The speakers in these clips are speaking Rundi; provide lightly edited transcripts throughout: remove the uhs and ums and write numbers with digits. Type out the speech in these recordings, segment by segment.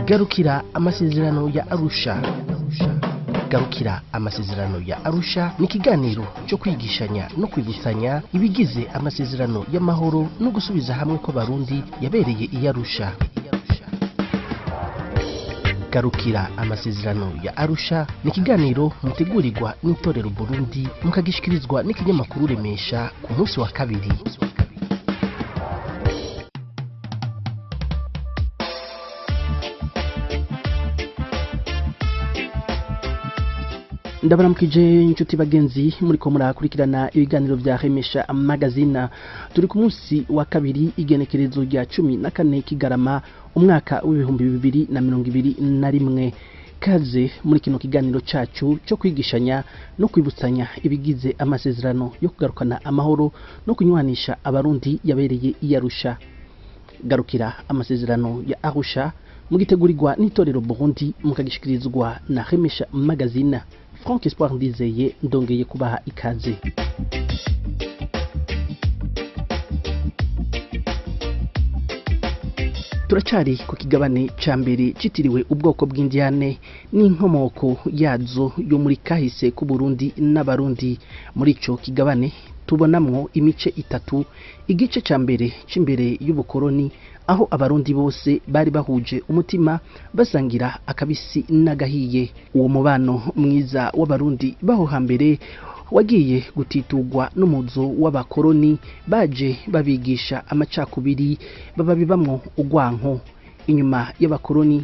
Garukira amasezerano ya Arusha. Garukira amasezerano ya Arusha ni ikiganiro cyo kwigishanya no kwibutsanya ibigize amasezerano y'amahoro no gusubiza hamwe kw'Abarundi yabereye i Arusha. Garukira amasezerano ya Arusha ni ikiganiro mutegurirwa n'Itorero Burundi, mukagishikirizwa n'ikinyamakuru Remesha ku munsi wa kabiri. Ndabaramukije inshuti bagenzi muriko murakurikirana ibiganiro vya Remesha Magazine. Turi ku munsi wa kabiri, igenekerezo rya 14 Kigarama, umwaka w'2021. Kaze muri kino kiganiro cacu cyo kwigishanya no kwibutsanya ibigize amasezerano yo kugarukana amahoro no kunywanisha Abarundi yabereye i Arusha. Garukira amasezerano ya Arusha mugitegurirwa n'Itorero Burundi, mukagishikirizwa na Remesha Magazine. Frank Espoir Ndizeye ndongeye kubaha ikaze. Turacari ku kigabane ca mbere citiriwe ubwoko bw'Indiane n'inkomoko yazo yo muri kahise ku Burundi n'Abarundi. Muri ico kigabane tubonamwo imice itatu. Igice ca mbere c'imbere y'ubukoroni, aho Abarundi bose bari bahuje umutima, basangira akabisi n'agahiye. Uwo mubano mwiza w'Abarundi baho hambere wagiye gutitugwa n'umuzo w'abakoroni baje babigisha amacakubiri, bababibamwo ugwanko. Inyuma y'abakoroni,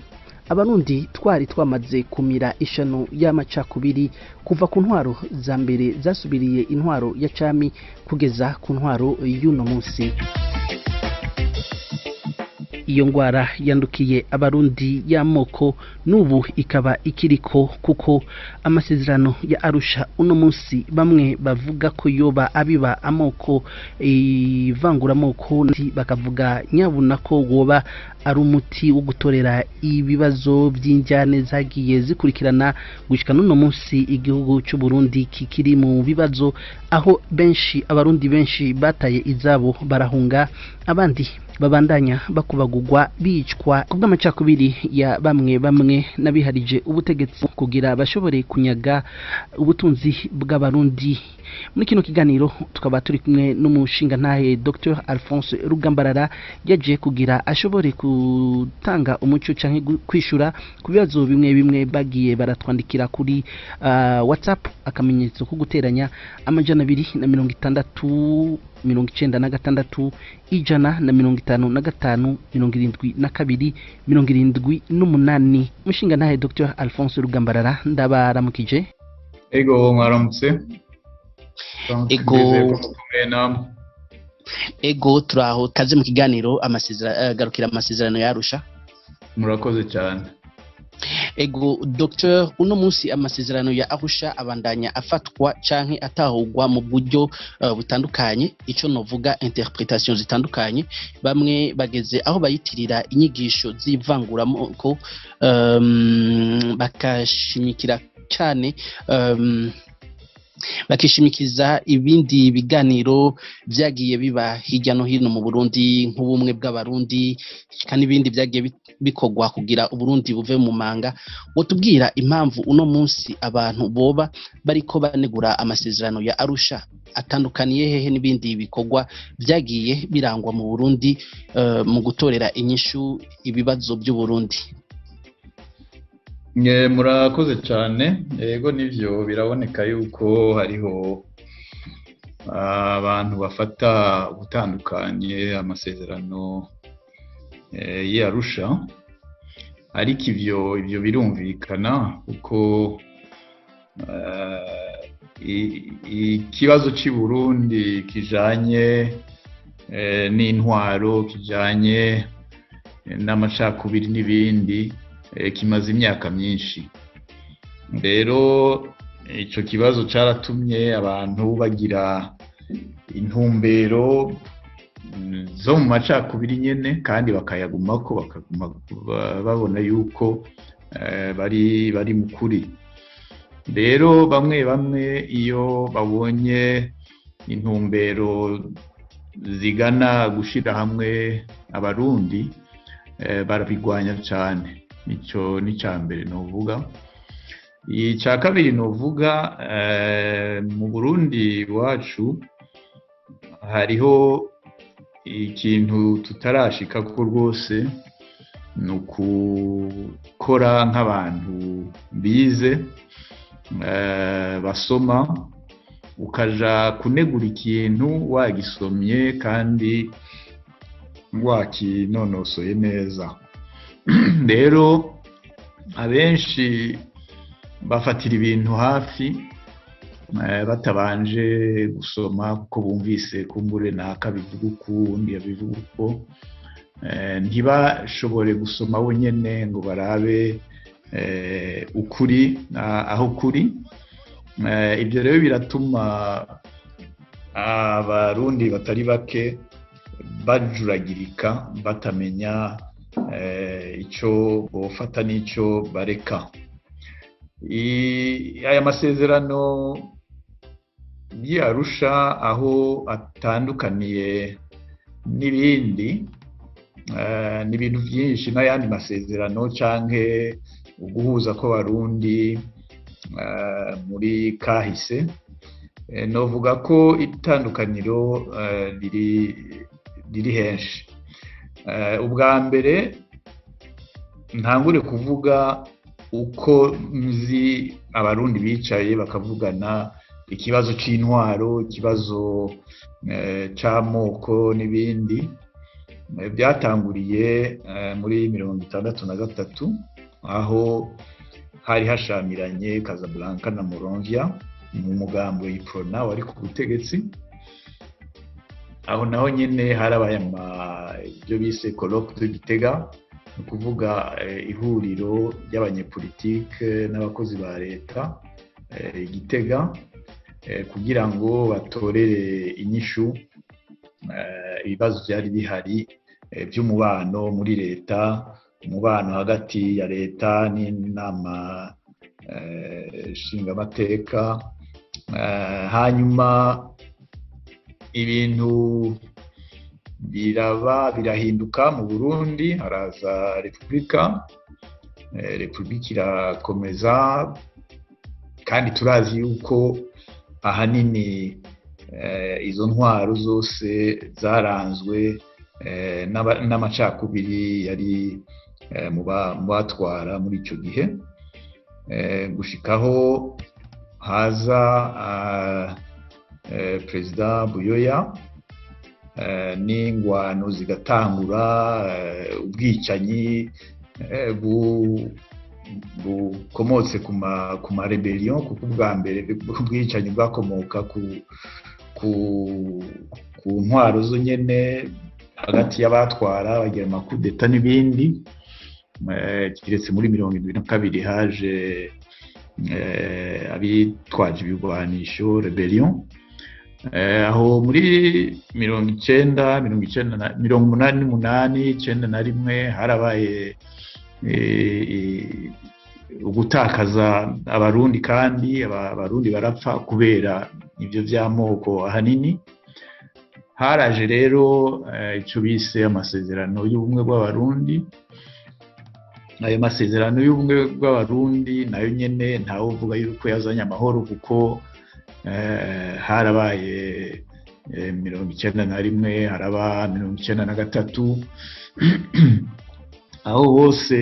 Abarundi twari twamaze kumira ishano y'amacakubiri kuva ku ntwaro za mbere zasubiriye intwaro ya cami kugeza ku ntwaro y'uno munsi. Iyo ngwara yandukiye Abarundi y'amoko n'ubu ikaba ikiriko, kuko amasezerano ya Arusha uno munsi bamwe bavuga ko yoba abiba amoko, ivanguramoko, bakavuga nyabuna ko woba ari umuti wo gutorera ibibazo by'injyane zagiye zikurikirana gushika n'uno munsi. Igihugu cy'u Burundi kikiri mu bibazo, aho benshi, Abarundi benshi bataye izabo barahunga, abandi babandanya bakubagugwa, bicwa kubw'amacakubiri ya bamwe bamwe n'abiharije ubutegetsi kugira bashobore kunyaga ubutunzi bw'Abarundi. Muri kino kiganiro tukaba turi kumwe n'umushingantahe Dr Alphonse Rugambarara, yaje kugira ashobore gutanga umuco canke kwishura ku bibazo bimwe bimwe bagiye baratwandikira kuri WhatsApp, akamenyetso ko guteranya 260 96 155 72 78. Mushingantahe Dr Alphonse Rugambarara, ndabaramukije. Ego, mwaramutse. Ego. Ego, turaho. Kaze mu kiganiro amasezerano, Garukira amasezerano ya Arusha. Murakoze cyane. Ego Dr, uno munsi amasezerano ya Arusha abandanya afatwa canke atahurwa mu buryo butandukanye, ico novuga interpretation zitandukanye. Bamwe bageze aho bayitirira inyigisho z'ivanguramoko, bakashimikira cyane, bakishimikiza ibindi biganiro byagiye biba hirya no hino mu Burundi, nk'ubumwe bw'Abarundi kandi n'ibindi byagiye bikorwa kugira Uburundi buve mu manga. Wotubwira impamvu uno munsi abantu boba bariko banegura amasezerano ya Arusha? Atandukaniye hehe n'ibindi bikorwa byagiye birangwa mu Burundi mu gutorera inyishu ibibazo by'u Burundi? Murakoze cyane. Yego, nivyo, biraboneka yuko hariho abantu bafata gutandukanye amasezerano y'Arusha, ariko ivyo birumvikana, kuko ikibazo cy'i Burundi kijanye n'intwaro, kijanye n'amacakubiri n'ibindi, kimaze imyaka myinshi. Rero ico kibazo caratumye abantu bagira intumbero zo mu macakubiri nyene, kandi bakayagumako, bakaguma babona yuko bari mu kuri. Rero bamwe bamwe iyo babonye intumbero zigana gushira hamwe Abarundi, barabigwanya cyane. Nico n'icya mbere novuga. Icya kabiri novuga, mu Burundi iwacu hariho ikintu tutarashikako rwose, ni ukukora nk'abantu bize, basoma, ukaja kunegura ikintu wagisomye kandi wakinonosoye neza. Rero abenshi bafatira ibintu hafi batabanje gusoma, kuko bumvise kumbure naka bivuga uku, uwundi yabivuga uko, ntibashobore gusoma bonyene ngo barabe ukuri aho kuri. Ibyo rero biratuma Abarundi batari bake bajuragirika, batamenya icyo bofata n'icyo bareka. Aya masezerano y'Arusha, aho atandukaniye n'ibindi, ni ibintu byinshi n'ayandi masezerano canke uguhuza kw'Abarundi muri kahise, novuga ko itandukaniro riri henshi. Ubwa mbere ntangure kuvuga uko nzi Abarundi bicaye bakavugana ikibazo c'intwaro, ikibazo c'amoko n'ibindi. Byatanguriye muri 63, aho hari hashamiranye Casablanca na Muramvya mu mugambo Uprona wari ku butegetsi. Aho naho nyene harabaye ibyo bise colloque de Gitega, ni ukuvuga ihuriro ry'abanyepolitike n'abakozi ba leta i Gitega, kugira ngo batorere inyishu ibibazo byari bihari by'umubano muri leta, umubano hagati ya leta n'inama nshingamateka. Hanyuma ibintu biraba birahinduka mu Burundi, haraza repubulika. Repubulika irakomeza, kandi turazi yuko ahanini izo ntwaro zose zaranzwe n'amacakubiri yari mu batwara muri icyo gihe, gushikaho haza Perezida Buyoya n'ingwano zigatangura, ubwicanyi bukomotse ku ma rébellions, kuko ubwa mbere ubwicanyi bwakomoka ku ntwaro zo nyene hagati y'abatwara, bagira ama coups d'état n'ibindi. Kiretse muri 72 haje abitwaje ibigwanisho, rébellion. Aho muri 90, 90 na 88, 91 harabaye ugutakaza Abarundi, kandi Abarundi barapfa kubera ibyo by'amoko ahanini. Haraje rero icyo bise amasezerano y'ubumwe bw'Abarundi. Ayo masezerano y'ubumwe bw'Abarundi nayo nyene ntawe uvuga yuko yazanye amahoro, kuko harabaye 91, haraba 93, aho hose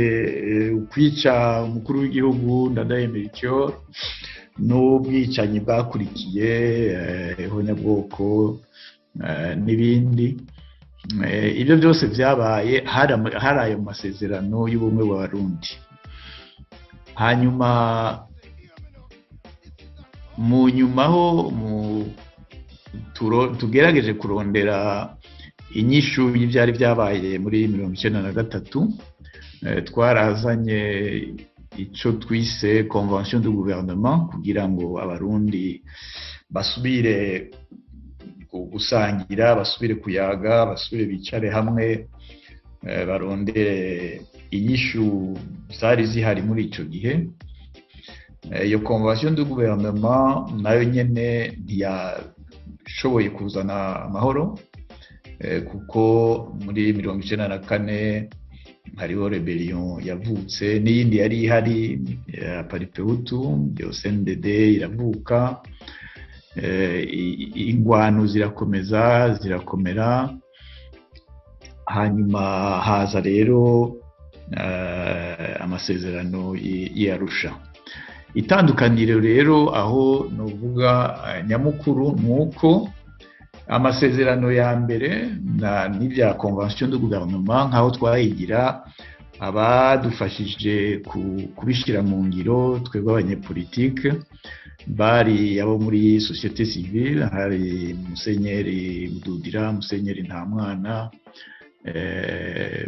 ukwica umukuru w'igihugu Ndadaye Melchior n'ubwicanyi bwakurikiye, ihonyabwoko n'ibindi. Ibyo byose byabaye hari ayo masezerano y'ubumwe bw'Abarundi. Hanyuma mu nyuma ho tugerageje kurondera inyishu y'ibyari byabaye muri 93, twarazanye icyo twise convention de gouvernement, kugira ngo Abarundi basubire gusangira, basubire kuyaga, basubire bicare hamwe, barondere inyishu zari zihari muri ico gihe. Iyo convention de gouvernement nayo nyene ntiyashoboye kuzana amahoro, kuko muri 94 Hariho rébellion yavutse n'iyindi yari ihari ya Palipehutu, yo CNDD iravuka, ingwano zirakomeza zirakomera. Hanyuma haza rero amasezerano y'Arusha. Itandukaniro rero aho nuvuga nyamukuru ni uko amasezerano ya mbere n'ibya convention de gouvernement, nk'aho twayigira, abadufashije kubishyira mu ngiro, twebwe abanyepolitike, bari abo muri société civile. Hari Musenyeri Bududira, Musenyeri Ntamwana,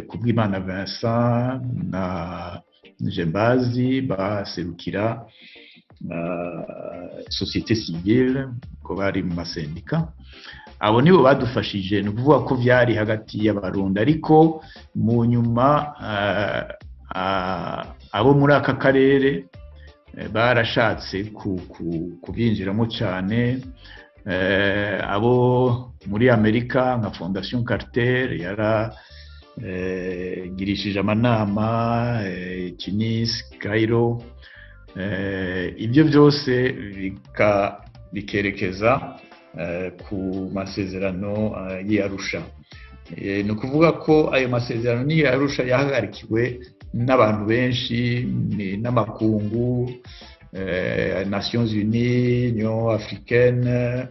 Kubwimana Vincent na Jembazi, baserukira société civile ko bari mu masendika. Abo nibo badufashije. Ni ukuvuga ko byari hagati y'Abarundi, ariko mu nyuma abo muri aka karere barashatse kubyinjiramo cyane. Abo muri Amerika nka Fondation Carter yaragirishije amanama Tunis, Cairo, ibyo byose bikerekeza ku masezerano y'Arusha. Ni ukuvuga ko ayo masezerano y'Arusha yahagarikiwe n'abantu benshi n'amakungu, Nations Unies, Union africaine,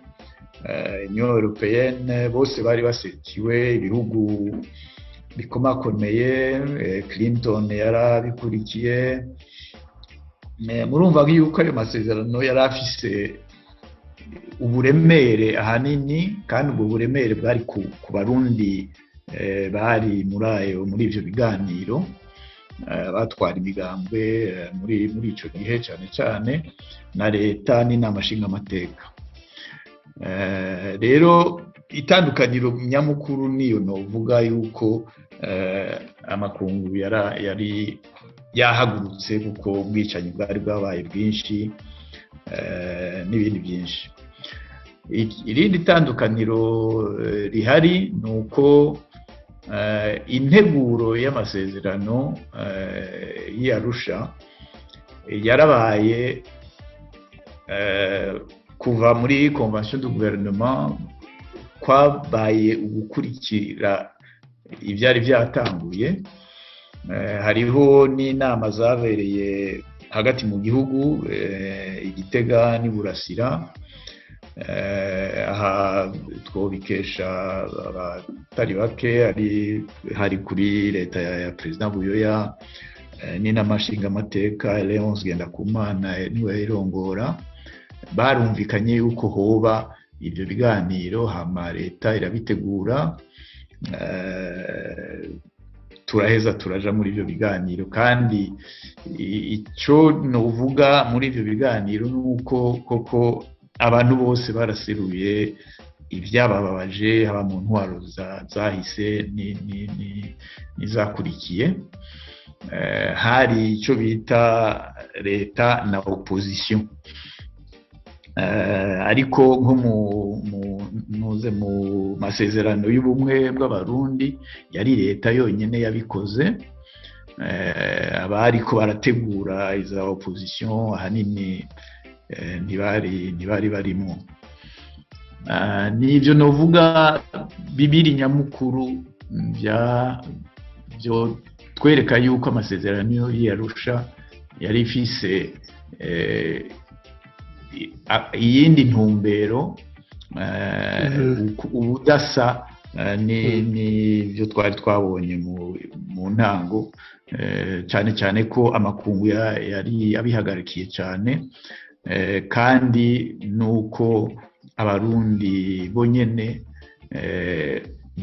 Union européenne, bose bari baserukiwe, ibihugu bikomakomeye. Clinton yarabikurikiye. Murumva yuko ayo masezerano yari afise uburemere ahanini, kandi ubwo buremere bwari ku Barundi bari muri ayo, muri ivyo biganiro, batwara imigambwe muri ico gihe cyane cyane, na leta n'inama nshingamateka. Rero itandukaniro nyamukuru niyo novuga yuko amakungu yari yahagurutse, kuko ubwicanyi bwari bwabaye bwinshi n'ibindi byinshi. Irindi tandukaniro rihari ni uko integuro y'amasezerano y'Arusha yarabaye kuva muri convention de gouvernement, kwabaye ugukurikira ibyari byatanguye. Hariho n'inama zabereye hagati mu gihugu, Igitega n'i Burasira. Aha twobikesha abatari bake, hari kuri leta ya Perezida Buyoya n'inama nshingamateka, Leonce Ngendakumana niwe irongora. Barumvikanye yuko hoba ibyo biganiro, hama leta irabitegura, turaheza turaja muri ibyo biganiro. Kandi icyo nuvuga muri ibyo biganiro ni uko koko abantu bose baraseruye ibyabababaje, haba mu ntwaro zahise n'izakurikiye. Hari icyo bita leta na opposition, ariko nko mu masezerano y'ubumwe bw'Abarundi yari leta yonyine yabikoze. Abariko barategura iza opposition ahanini ntibari barimo. Nibyo novuga bibiri nyamukuru byo twereka yuko amasezerano y'Arusha yari ifise iyindi ntumbero, ubudasa n'ibyo twari twabonye mu ntango, cyane cyane ko amakungu yari abihagarikiye cyane, kandi nuko Abarundi bonyene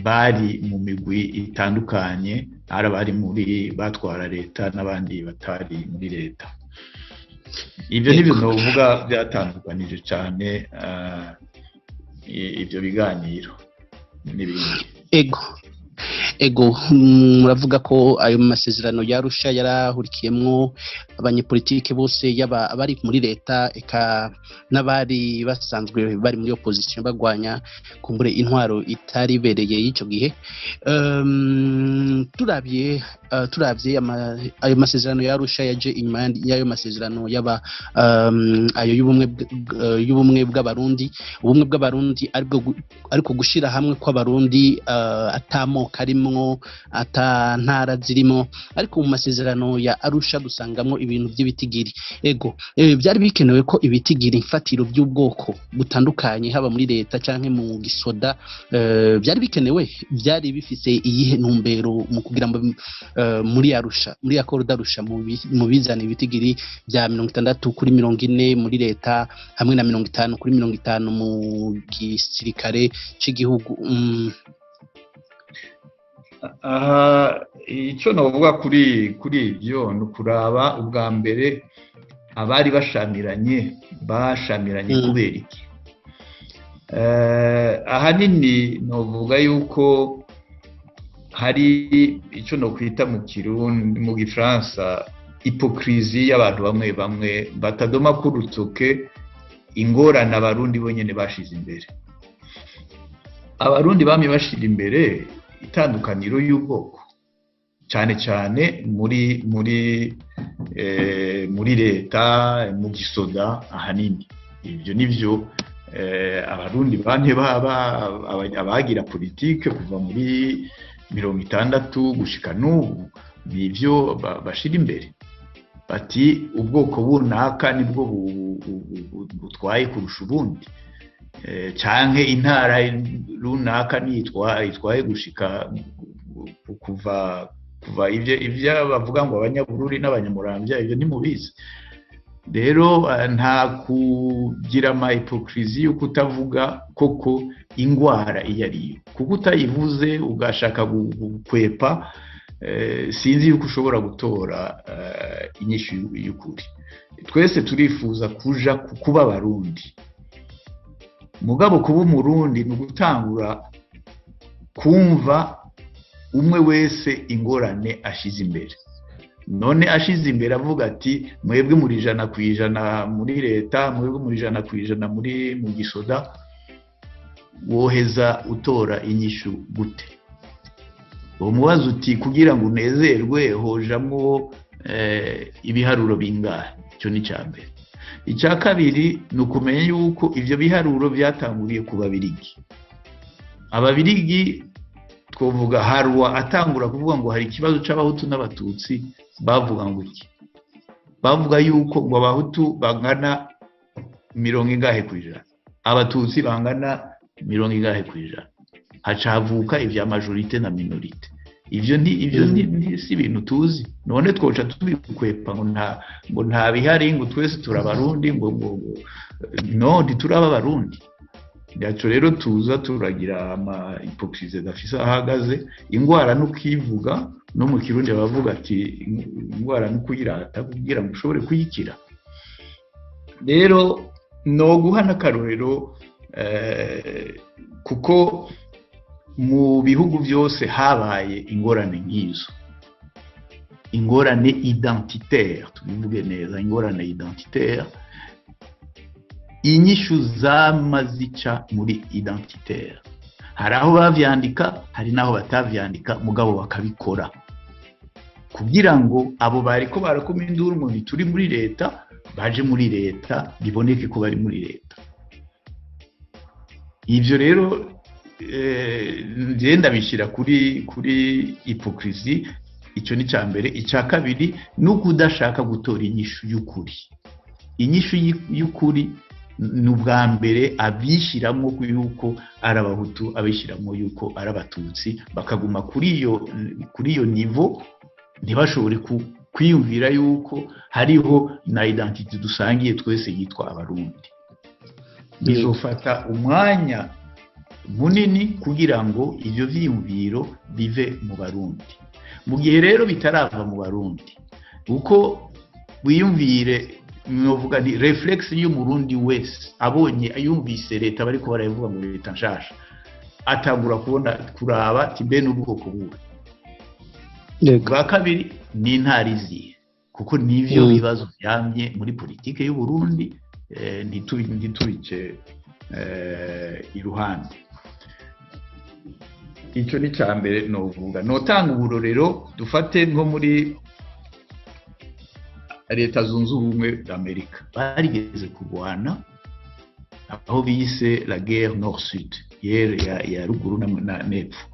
bari mu migwi itandukanye, ari abari muri batwara leta n'abandi batari muri leta. Ibyo ni ibintu uvuga byatandukanije cyane ibyo biganiro n'ibindi. Ego. Ego, muravuga ko ayo masezerano yarusha yarahurikiyemwo abanyepolitike bose, yaba abari muri leta eka n'abari basanzwe bari muri opposition bagwanya kumbure intwaro itari ibereye y'ico gihe. Turavye ayo masezerano yarusha yaje inyuma y'ayo masezerano yaba ayo y'ubumwe bw'Abarundi, ubumwe bw'Abarundi ariko gushira hamwe kw'Abarundi atamoko arimwo, ata ntara zirimo, ariko mu masezerano ya Arusha dusangamwo ibintu by'ibitigiri. Ego, byari bikenewe ko ibitigiri mfatiro by'ubwoko butandukanye haba muri leta canke mu gisoda, byari bikenewe, byari bifise iyihe ntumbero mu kugira ngo muri Arusha, muri accord d'Arusha, mu bizana ibitigiri bya 60 kuri 40 muri leta hamwe na 50 kuri 50 mu gisirikare c'igihugu? Aha icyo navuga kuri ibyo ni ukuraba ubwa mbere abari bashamiranye kubera iki. Ahanini navuga yuko hari icyo nokwita mu Kirundi, mu Gifaransa, hypocrisie y'abantu bamwe bamwe batadoma ku rutoke ingorane Abarundi bonyine bashize imbere. Abarundi bamye bashira imbere itandukaniro y'ubwoko, cyane cyane muri leta, mu gisoda. Ahanini ibyo nivyo Abarundi bamye baba abagira politike kuva muri 60 gushika n'ubu, nivyo bashira imbere, bati ubwoko bunaka nibwo butwaye kurusha ubundi, canke intara runaka nitwa itwaye gushika kuva ivyo bavuga ngo Abanyabururi n'Abanyamuramvya. Ibyo ntimubizi rero. Nta kugira ama hypocrisie yo kutavuga koko ingwara iyo ariyo, kuko utayivuze ugashaka gukwepa, sinzi yuko ushobora gutora inyishu y'ukuri. Twese turifuza kuja kuba Abarundi, mugabo kuba Umurundi ni ugutangura kumva umwe wese ingorane ashize imbere. None ashize imbere avuga ati mwebwe muri 100% muri leta, mwebwe muri 100% muri mu gisoda, woheza utora inyishu gute? Umubaza uti kugira ngo unezerwe hojamwo ibiharuro bingahe? Icyo ni icya mbere. Icya kabiri ni ukumenya yuko ibyo biharuro byatanguriye ku Babirigi. Ababirigi twavuga haruwa atangura kuvuga ngo hari ikibazo c'Abahutu n'Abatutsi, bavuga ngo iki? Bavuga yuko ngo Abahutu bangana mirongo ingahe ku ijana, Abatutsi bangana mirongo ingahe ku ijana, haca havuka ibya majorité na minorité. Ivyo si ibintu tuzi. None twoca tubikwepa ngo nta bihari, ngo twese turabarundi, ngo no ntituraba Abarundi? Yaco rero tuza turagira ama hypocrisie adafise aho ahagaze. Ingwara nukivuga, no mu Kirundi bavuga ati ingwara nukuyirata kugira ngo ushobore kuyikira. Rero no guha n'akarorero, kuko mu bihugu byose habaye ingorane nk'izo, ingorane identitaire, tubivuge neza, ingorane identitaire, inyishu zama zica muri identitaire. Hari aho bavyandika, hari n'aho batavyandika, mugabo bakabikora kugira ngo abo bariko barakoma induru ngo ntituri muri leta baje muri leta, biboneke ko bari muri leta. Ivyo rero nje ndabishyira kuri hypocrisie. Icyo ni icya mbere. Icya kabiri ni ukudashaka gutora inyishu y'ukuri. Inyishu y'ukuri ni ubwa mbere abishyiramo yuko ari Abahutu, abishyiramo yuko ari Abatutsi, bakaguma kuri iyo niveau, ntibashobore kwiyumvira yuko hariho na identité dusangiye twese yitwa Abarundi. Bizofata umwanya munini kugira ngo ibyo vyiyumviro bive mu Barundi. Mu gihe rero bitarava mu Barundi, uko wiyumvire, novuga nti réflexe y'Umurundi wese abonye, yumvise leta bariko barayivuga ngo leta nshasha. Atangura kubona kuraba ati: mbe n'ubwoko buhe? Bwa kabiri, ni intara izihe? Kuko nivyo bibazo byamye muri politike y'u Burundi, ntitubice iruhande. Icyo ni cya mbere novuga. Notanga uburorero, dufate nko muri Leta Zunze Ubumwe za Amerika, barigeze kurwana aho bise la guerre nord sud, guerre ya ruguru na nepfo.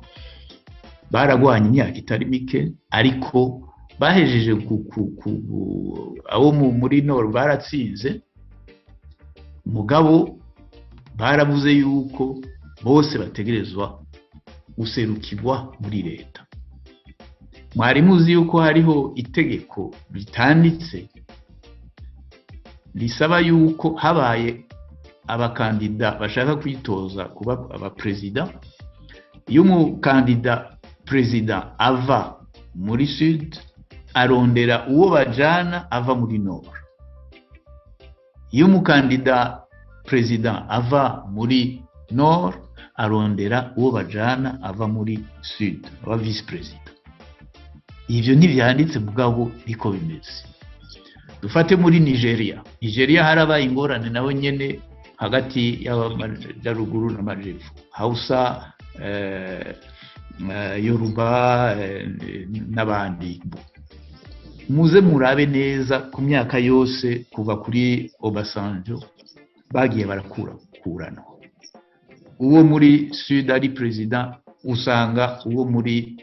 Baragwanye imyaka itari mike, ariko bahejeje abo muri nord baratsinze. Mugabo baravuze yuko bose bategerezwa guserukirwa muri leta. Mwari muzi yuko hariho itegeko ritanditse risaba yuko habaye abakandida bashaka kwitoza kuba abaperezida, iyo umukandida perezida ava muri sud, arondera uwo bajana ava muri nord; iyo umukandida perezida ava muri nord, arondera uwo bajana ava muri sud, aba vice perezida. Ivyo ntivyanditse, mugabo niko bimeze. Dufate muri Nigeria. Nigeria harabaye ingorane naho nyene hagati y'amajyaruguru n'amajepfo, Hausa, Yoruba n'abandi. Muze murabe neza, ku myaka yose kuva kuri Obasanjo bagiye barakurakurana. Uwo muri sud ari perezida, usanga uwo muri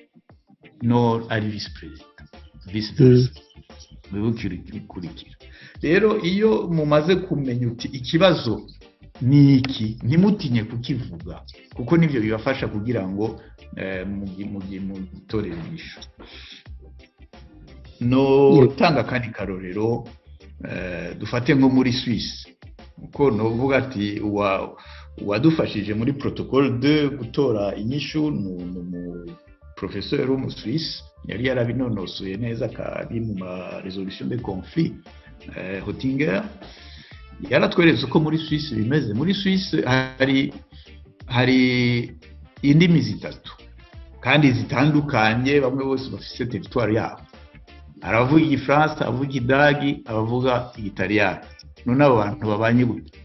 nord ari vice perezida, vice versa. Bikurikira rero, iyo mumaze kumenya uti ikibazo ni iki, ntimutinye kukivuga, kuko nibyo bibafasha kugira ngo mugitorere inyishu. No tanga akandi karorero, dufate nko muri Suisse, kuko novuga ati uwadufashije muri protocole de gutora inyishu ni umu professeur w'Umusuisse yari yarabinonosoye neza, akari mu ma résolution de conflit, Hottinger. Yaratweretse uko muri Suisse bimeze. Muri Suisse hari indimi zitatu kandi zitandukanye, bamwe bose bafise territoire yabo. Aravuga Igifaransa, avuga Idagi, abavuga Igitaliyani. None abo bantu babanye gute?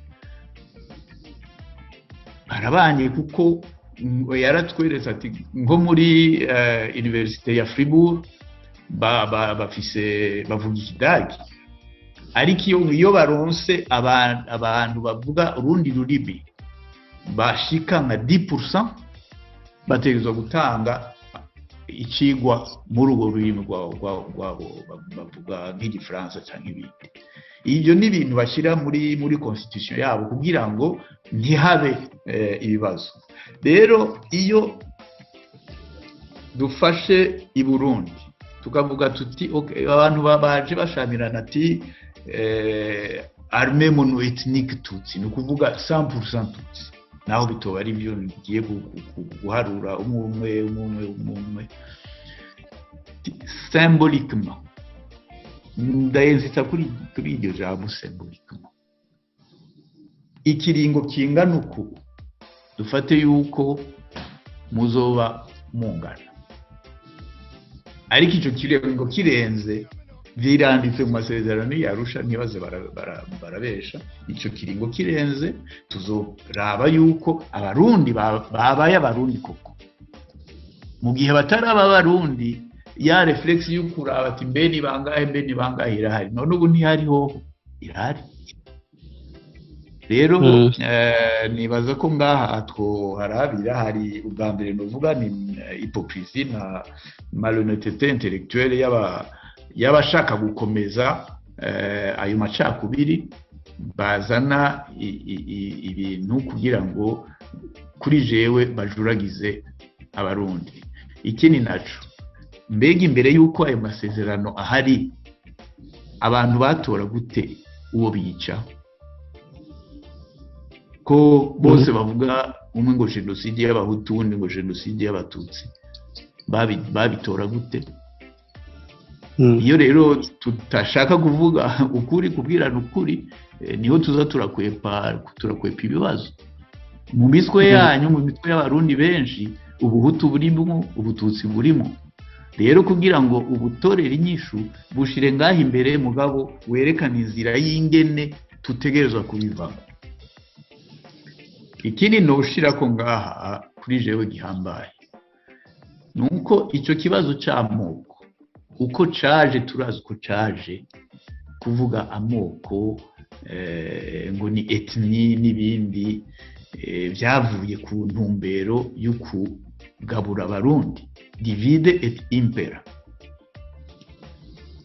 Barabanye kuko yaratweretse ati nko muri université ya Fribourg bafise bavuga Ikidagi, ariko iyo baronse abantu bavuga urundi rurimi bashika nka 10%, bategerezwa gutanga ikigwa muri urwo rurimi rwabo bavuga, nk'Igifaransa cyangwa ibindi. Ibyo ni ibintu bashyira muri constitution yabo kugira ngo ntihabe ibibazo. Rero iyo dufashe i Burundi tukavuga tuti okay, abantu baje bashamirana ati armée monoethnique tutsi, ni ukuvuga 100% tutsi, naho bitoba ari byo bigiye guharura umwe umwe umwe umwe umwe symboliquement. Ndayenzitsa kuri iryo jambo symboliquement. Ikiringo kingana uku, dufate yuko muzoba mungana, ariko icyo kiringo kirenze, biranditse mu masezerano y'Arusha, ntibaze barabesha, icyo kiringo kirenze tuzoraba yuko Abarundi babaye Abarundi koko. Mu gihe bataraba Abarundi, ya réflexe yo kuraba ati mbe ni bangahe, mbe ni bangahe, irahari. None ubu ntihariho? Irahari. Rero nibaza ko ngaha twoharabira hari ubwa mbere nuvuga ni hypocrisie na malhonnêteté intellectuelle y'abashaka gukomeza ayo macakubiri, bazana ibintu kugira ngo kuri jewe bajuragize Abarundi. Ikindi naco, mbega imbere y'uko ayo masezerano ahari, abantu batora gute uwo bica, ko bose bavuga umwe ngo jenoside y'Abahutu, uwundi ngo jenoside y'Abatutsi? Babitora gute? Iyo rero tutashaka kuvuga ukuri, kubwirana ukuri, niho tuza turakwepa ibibazo. Mu mitwe yanyu, mu mitwe y'Abarundi benshi, ubuhutu burimo, ubututsi burimo. Rero kugira ngo ubutorere inyishu, bushire ngaho imbere, mugabo werekana inzira y'ingene tutegerezwa kubivamo. Ikindi noshirako ngaha kuri jewe gihambaye nuko icyo kibazo c'amoko uko caje, turazi uko caje. Kuvuga amoko ngo ni ethnie n'ibindi, byavuye ku ntumbero yo kugabura Abarundi, divide et impera.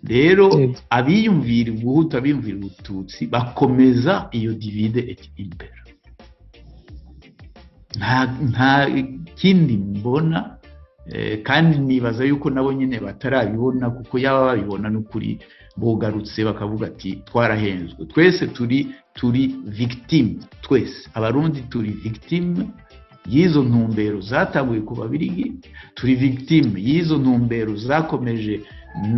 Rero abiyumvira ubuhutu, abiyumvira ubututsi bakomeza iyo divide et impera. Nta kindi mbona, kandi nibaza yuko nabo nyine batarabibona, kuko yaba babibona n'ukuri bogarutse bakavuga ati: "Twarahenzwe twese, turi victime twese." Abarundi turi victime y'izo ntumbero zatanguye ku Babirigi, turi victime y'izo ntumbero zakomeje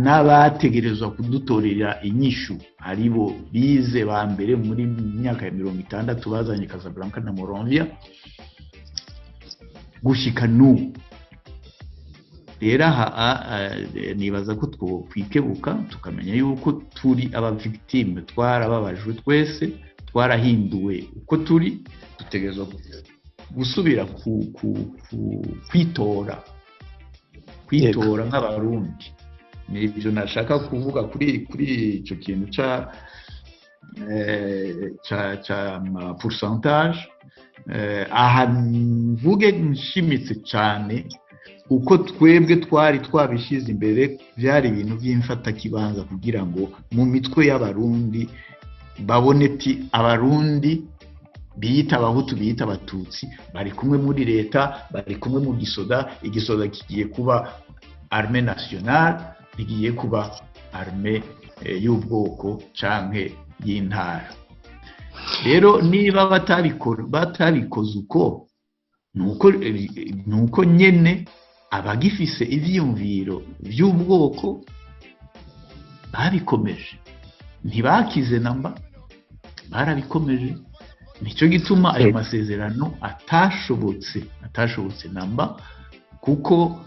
n'abategerezwa kudutorera inyishu, aribo bize ba mbere muri myaka ya 60 bazanye Casablanca na Monrovia gushika n'ubu. Rero aha nibaza ko twokwikebuka, tukamenya yuko turi aba victime, twarababajwe twese, twarahinduwe uko turi. Dutegerezwa gusubira kwitora, kwitora nk'Abarundi. Ni ibyo nashaka kuvuga kuri icyo kintu ca pourcentage. Aha mvuge nshimitse cyane uko twebwe twari twabishyize imbere, byari ibintu by'imfatakibanza kugira ngo mu mitwe y'Abarundi babone ati: "Abarundi biyita Abahutu, biyita Abatutsi bari kumwe muri leta, bari kumwe mu gisoda. Igisoda kigiye kuba armée nationale, ntigiye kuba armée y'ubwoko canke y'intara." Rero niba batabikoze uko, nuko nyene abagifise ivyiyumviro vy'ubwoko babikomeje, ntibakize namba, barabikomeje. Nicyo gituma ayo masezerano atashobotse namba, kuko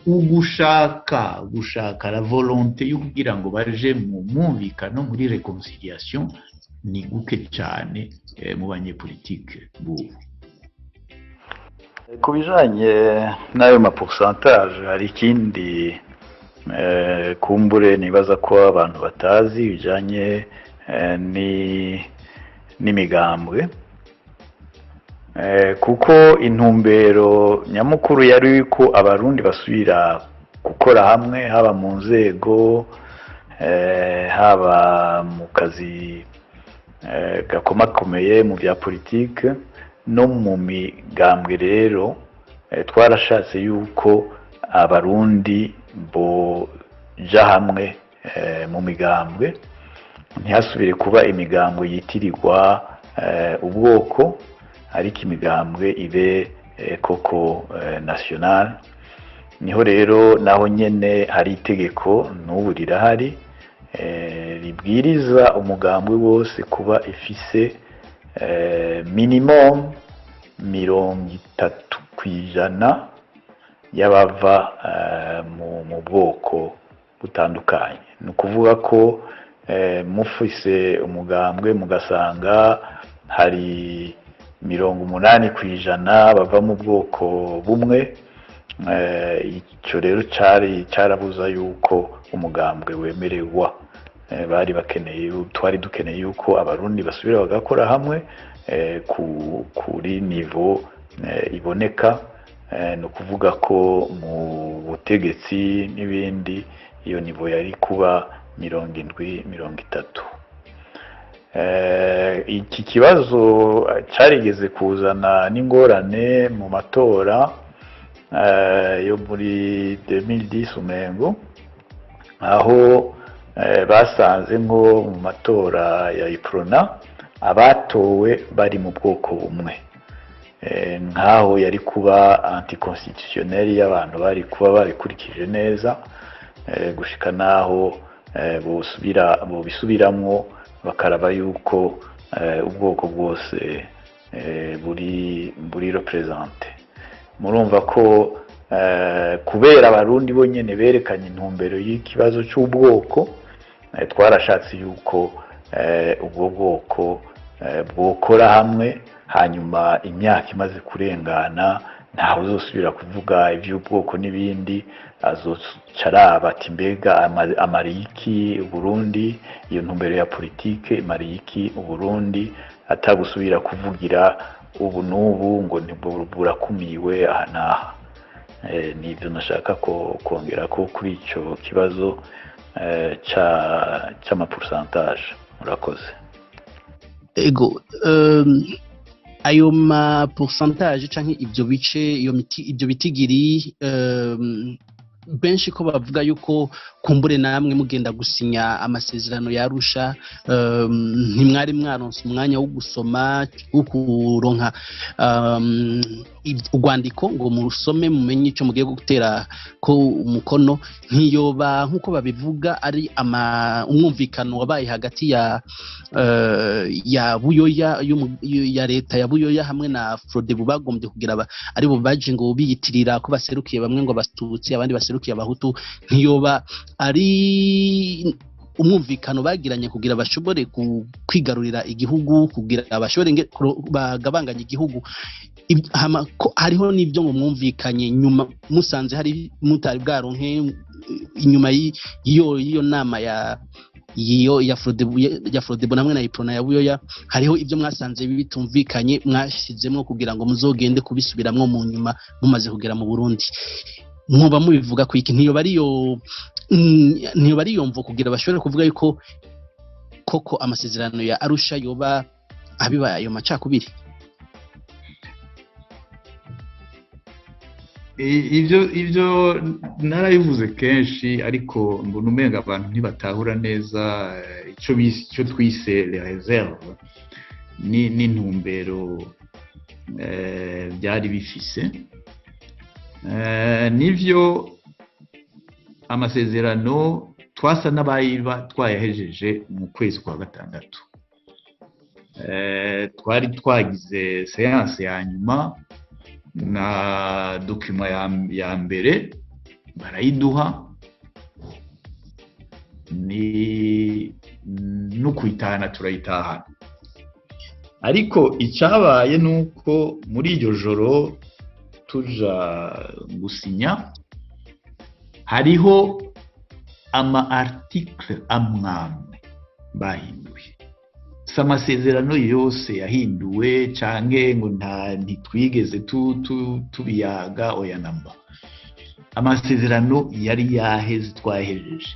ugushaka gushaka, la volonté yo kugira ngo baje mu mwumvikano, muri réconciliation, ni guke cyane mu banyepolitike bubu. Ku bijanye n'ayo ma pourcentage, hari ikindi kumbure nibaza ko abantu batazi bijanye n'imigambwe, kuko intumbero nyamukuru yari yuko Abarundi basubira gukora hamwe, haba mu nzego, haba mu kazi gakomakomeye mu bya politike no mu migambwe. Rero twarashatse yuko Abarundi boja hamwe mu migambwe, ntihasubire kuba imigambwe yitirirwa ubwoko, ariko imigambwe ibe koko national. Niho rero naho nyene hari itegeko, n'ubu rirahari, ribwiriza umugambwe wose kuba ifise minimum 30% y'abava mu bwoko butandukanye. Ni ukuvuga ko mufise umugambwe mugasanga hari 80% bava mu bwoko bumwe, icyo rero cari carabuza yuko umugambwe wemererwa. Bari bakeneye, twari dukeneye yuko Abarundi basubira bagakora hamwe kuri niveau iboneka, ni ukuvuga ko mu butegetsi n'ibindi iyo niveau yari kuba 70-30. Iki kibazo carigeze kuzana n'ingorane mu matora yo muri 2010 umengo, aho basanze nko mu matora ya Uprona abatowe bari mu bwoko bumwe, nkaho yari kuba anticonstitutionnel y'abantu bari kuba babikurikije neza, gushika naho bosubira bobisubiramwo bakaraba yuko ubwoko bwose. buri représenté. Murumva ko kubera Abarundi bonyene berekanye intumbero y'ikibazo cy'ubwoko, twarashatse yuko ubwo bwoko bwokora hamwe. Hanyuma imyaka imaze kurengana, ntawe uzosubira kuvuga iby'ubwoko n'ibindi, azoca araba ati: "Mbega amariye iki Uburundi? Iyo ntumbero ya politike imariye iki Uburundi?" Atagusubira kuvugira ubu n'ubu ngo burakumiwe aha n'aha. Nibyo nashaka ko kongera ko kuri icyo kibazo c'ama pourcentage. Murakoze. Ego, ayo ma pourcentage canke ivyo bice, iyo miti, ibyo bitigiri, benshi ko bavuga yuko kumbure namwe mugenda gusinya amasezerano yarusha, ntimwari mwaronse umwanya wo gusoma, wo kuronka urwandiko ngo murusome, mumenye ico mugiye gutera ko umukono. Ntiyoba nk'uko babivuga ari umwumvikano wabaye hagati ya Buyoya, ya leta ya Buyoya hamwe na Frodebu, bagombye kugira aribo baje ngo biyitirira ko baserukiye bamwe ngo Abatutsi, abandi baserukiye Abahutu? Ntiyoba ari umwumvikano bagiranye kugira bashobore kwigarurira igihugu, kugira bashobore bagabanganye igihugu? Hama ko hariho n'ibyo ngo mwumvikanye nyuma, musanze hari mutari bwaronke inyuma y'iyo nama ya iyo ya Frodebu namwe na Iprona ya Buyoya, hariho ibyo mwasanze bitumvikanye, mwashizemwo kugira ngo muzogende kubisubiramwo mu nyuma mumaze kugera mu Burundi. Mwoba mubivuga ku iki? Ntiyoba ariyo mvo kugira bashobore kuvuga yuko koko amasezerano ya Arusha yoba abiba ayo macakubiri? Ibyo narabivuze kenshi, ariko mbona umenga abantu ntibatahura neza icyo twise les réserves ni n'intumbero byari bifise. Nivyo, amasezerano twasa n'abayiba twayahejeje mu kwezi kwa gatandatu. Twari twagize séance ya nyuma na document ya mbere barayiduha, ni no kuyitahana turayitahana. Ariko icyabaye ni uko muri iryo joro tuja gusinya, hariho ama article amwamwe bahinduye. Si amasezerano yose yahinduwe canke ngo nta ntitwigeze tubiyaga, oya namba. Amasezerano yari yaheze, twahejeje,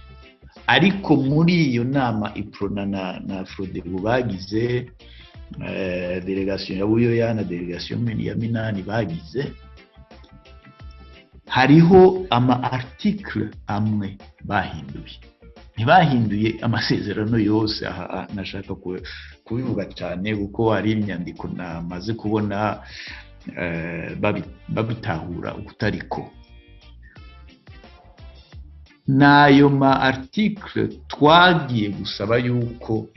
ariko muri iyo nama Iprona na Frodebu bagize, délégation ya Buyoya na délégation ya Minani bagize, hariho ama article amwe bahinduye, ntibahinduye amasezerano yose. Aha nashaka kubivuga cyane kuko hari inyandiko namaze kubona babitahura ukutariko. N'ayo ma article twagiye gusaba yuko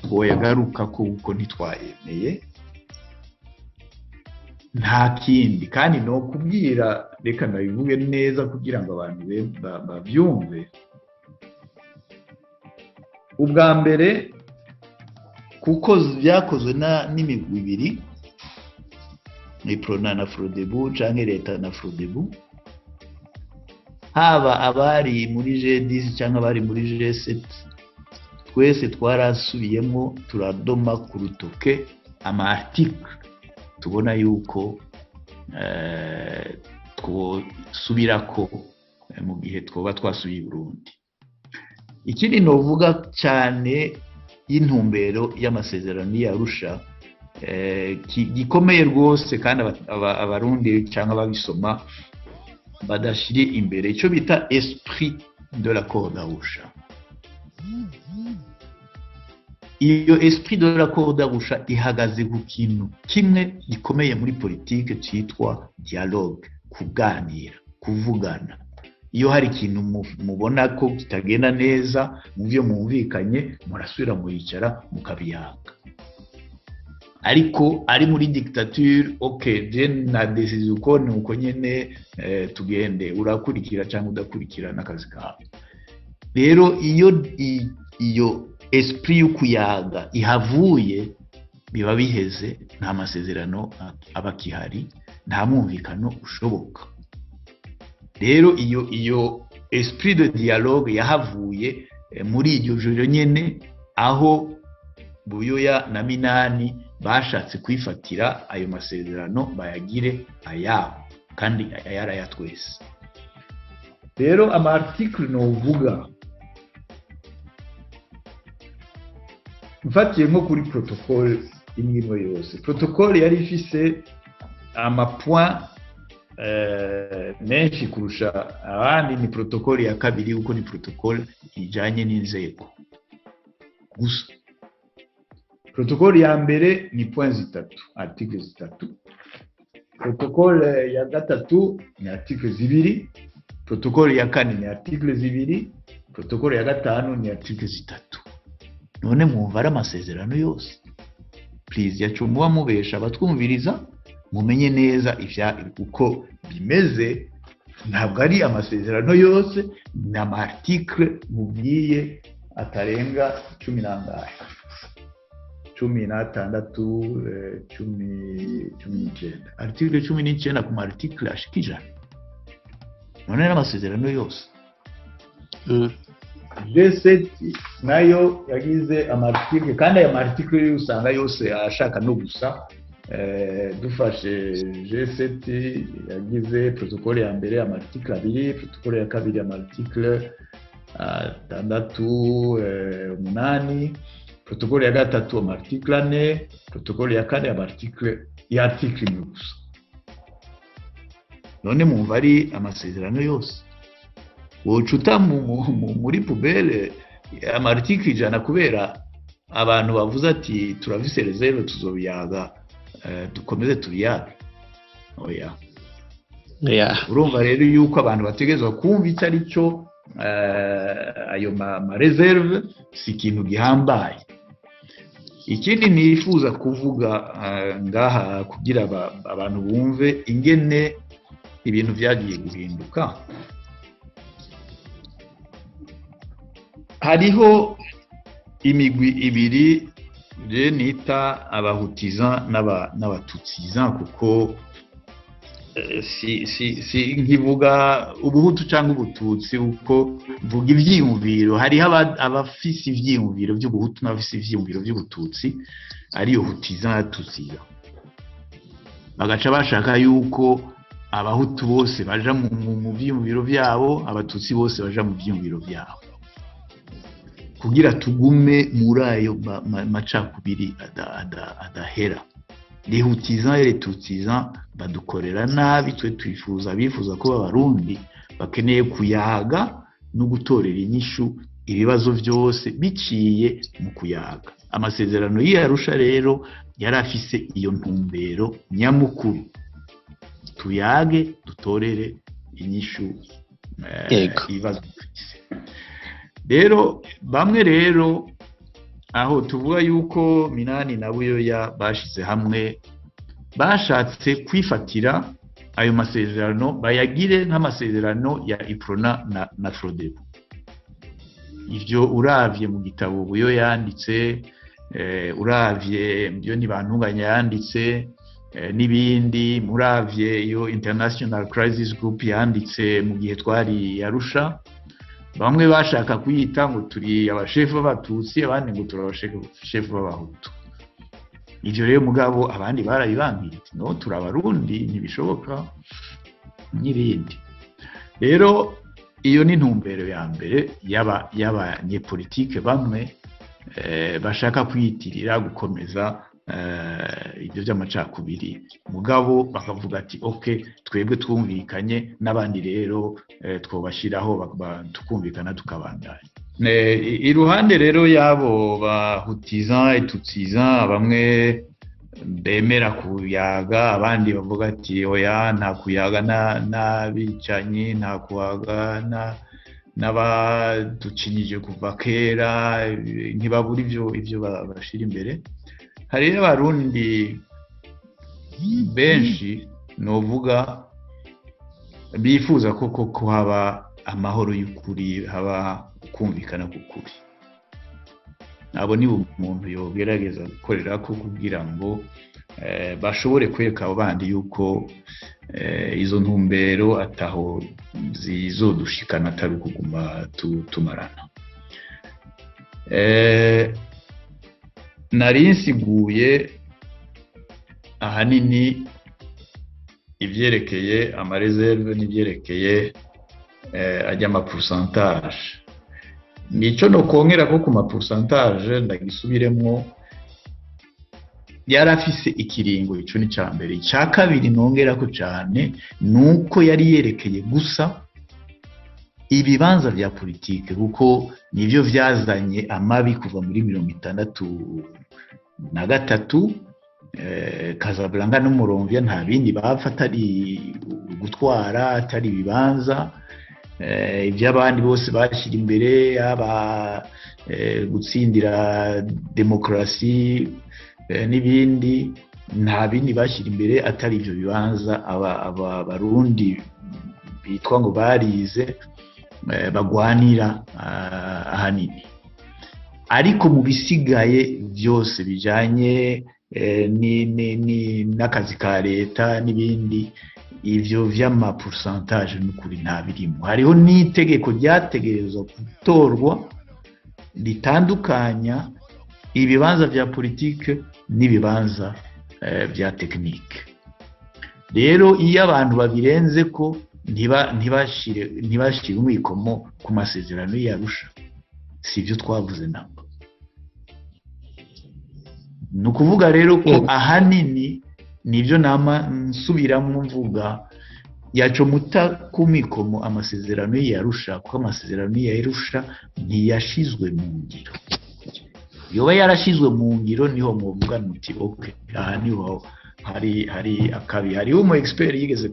twoyagaruka ko kuko ntitwayemeye, nta kindi. Kandi no kubwira, reka nabivuge neza kugira ngo abantu babyumve. Ubwa mbere, kuko byakozwe n'imigwi ibiri, Iprona na Frodebu canke leta na Frodebu, haba abari muri G10 cyangwa abari muri G7, twese twarasubiyemo turadoma ku rutoke ama article tubona yuko twosubirako mu gihe twoba twasubiye i Burundi. Ikindi novuga cyane y'intumbero y'amasezerano y'Arusha gikomeye rwose, kandi Abarundi cyangwa ababisoma badashyire imbere, icyo bita esprit de l'accord d'Arusha. Iyo esprit de l'accord d'Arusha ihagaze ku kintu kimwe gikomeye muri politike cyitwa dialogue, kuganira, kuvugana. Iyo hari ikintu mubona ko kitagenda neza mu byo mwumvikanye, murasubira muricara mukabiyaga. Ariko ari muri dictature, ok, je na décision uko ni uko nyene, tugende, urakurikira cyangwa udakurikira n'akazi kawe. Rero iyo iyo esprit y'ukuyaga ihavuye, biba biheze, nta masezerano aba akihari, nta mwumvikano ushoboka. Rero iyo esprit de dialogue yahavuye muri iryo joro nyene, aho Buyoya na Minani bashatse kwifatira ayo masezerano bayagire ayabo, kandi ayari aya twese. Rero ama article novuga, mfatiye nko kuri protocole imwe imwe yose, protocole yari ifise ama point menshi kurusha abandi ni protocole ya kabiri, kuko ni protocole ijanye n'inzego gusa. Protocole ya mbere ni point zitatu, article zitatu. Protocole ya gatatu ni article zibiri. Protocole ya kane ni article zibiri. Protocole ya gatanu ni article zitatu. None mwumva ari amasezerano yose? Please, yacu muba mubesha abatwumviriza, mumenye neza ivya uko bimeze. Ntabwo ari amasezerano yose, ni ama article mubwiye atarenga cumi n'angahe, 16, 19, article 19 ku ma article ashika 100. None n'amasezerano yose? G7 nayo yagize ama article, kandi aya ma article yo usanga yose ashaka no gusa. Dufashe G7, yagize protocole ya mbere ama article abiri, protocole ya kabiri ama article atandatu, umunani, protocole ya gatatu ama article ane, protocole ya kane ama article ya article imwe gusa. None mwumva ari amasezerano yose? Woca muri poubelle ama article 100 kubera abantu bavuze ati turafise réserve, tuzobiyaga, dukomeze tubiyage? Oya. Urumva rero yuko abantu bategerezwa kumva icyo ari cyo ayo ma réserve si ikintu gihambaye. Ikindi nifuza kuvuga ngaha kugira abantu bumve ingene ibintu byagiye guhinduka, hariho imigwi ibiri je nita abahutiza n'abatutsiza, kuko si nkivuga ubuhutu cyangwa ubututsi, uko mvuga ivyiyumviro. Hariho abafise ivyiyumviro by'ubuhutu n'abafise ivyiyumviro by'ubututsi, ariyo hutiza na tutsiza, bagaca bashaka yuko abahutu bose baja mu vyiyumviro vyabo, abatutsi bose baja mu vyiyumviro vyabo, kugira tugume muri ayo macakubiri adahera. Les hutizans et les tutsizans badukorera nabi. Twe twifuza, bifuza kuba abarundi bakeneye kuyaga no gutorera inyishu ibibazo byose biciye mu kuyaga. Amasezerano y'Arusha rero yari afise iyo ntumbero nyamukuru: tuyage, dutorere inyishu ibibazo dufise. Rero bamwe rero, aho tuvuga yuko Minani na Buyoya bashize hamwe, bashatse kwifatira ayo masezerano bayagire nk'amasezerano ya Uprona na Frodebu. Ivyo uravye mu gitabo Buyo yanditse, uravye ibyo Ntibantunganya yanditse, n'ibindi, muravye iyo International Crisis Group yanditse mu gihe twari Arusha, bamwe bashaka kuyita ngo turi abashefu b'abatutsi, abandi ngo turi abashefu b'abahutu. Ivyo rero mugabo abandi barabibambiriye, no turi abarundi, ntibishoboka, n'ibindi. Rero iyo ni intumbero ya mbere y'abanyepolitike bamwe bashaka kwiyitirira gukomeza ibyo by'amacakubiri, mugabo bakavuga ati ok, twebwe twumvikanye n'abandi, rero twobashyiraho tukumvikana, tukabandanya. Iruhande rero y'abo bahutiza etutsiza, bamwe bemera kuyaga, abandi bavuga ati oya, nta kuyaga n'abicanyi, nta kuyaga n'abaducinyije kuva kera, ntibabura ibyo bashira imbere. Hari Abarundi benshi novuga bifuza koko ko haba amahoro y'ukuri, haba kumvikana k'ukuri. Abo ni umuntu yogerageza gukorera ko kugira ngo bashobore kwereka abo bandi yuko izo ntumbero ataho zizodushikana, atari ukuguma tumarana. Nari nsiguye ahanini ibyerekeye ama réserves n'ibyerekeye ajya ama pourcentage. Nico no kongera ko ku ma pourcentage, ndagisubiremwo, yari afise ikiringo. Ico ni ca mbere. Icya kabiri nongera ko cyane nuko yari yerekeye gusa ibibanza vya politike, kuko nivyo vyazanye amabi kuva muri 63, Casablanca n'Umuramvya. Nta bindi bapfa atari gutwara, atari ibibanza. Iby'abandi bose bashyira imbere, yaba gutsindira demokarasi n'ibindi, nta bindi bashyira imbere atari ibyo bibanza. Aba Barundi bitwa ngo barize bagwanira ahanini, ariko mu bisigaye byose bijanye n'akazi ka leta n'ibindi, ivyo vy'ama pourcentage n'ukuri nta birimo. Hariho n'itegeko ryategerezwa gutorwa ritandukanya ibibanza vya politike n'ibibanza vya technique. Rero iyo abantu babirenze ko ntibashire umwikomo ku masezerano y'Arusha, si ibyo twavuze ntabwo. Ni ukuvuga rero ko ahanini nibyo nama nsubiramo mvuga, yacomuta ku mikomo amasezerano y'Arusha, kuko amasezerano y'Arusha ntiyashizwe mu ngiro. Yoba yarashizwe mu ngiro, niho muvuga muti: "OK, aha niho hari akabi." Hariho umu expert yigeze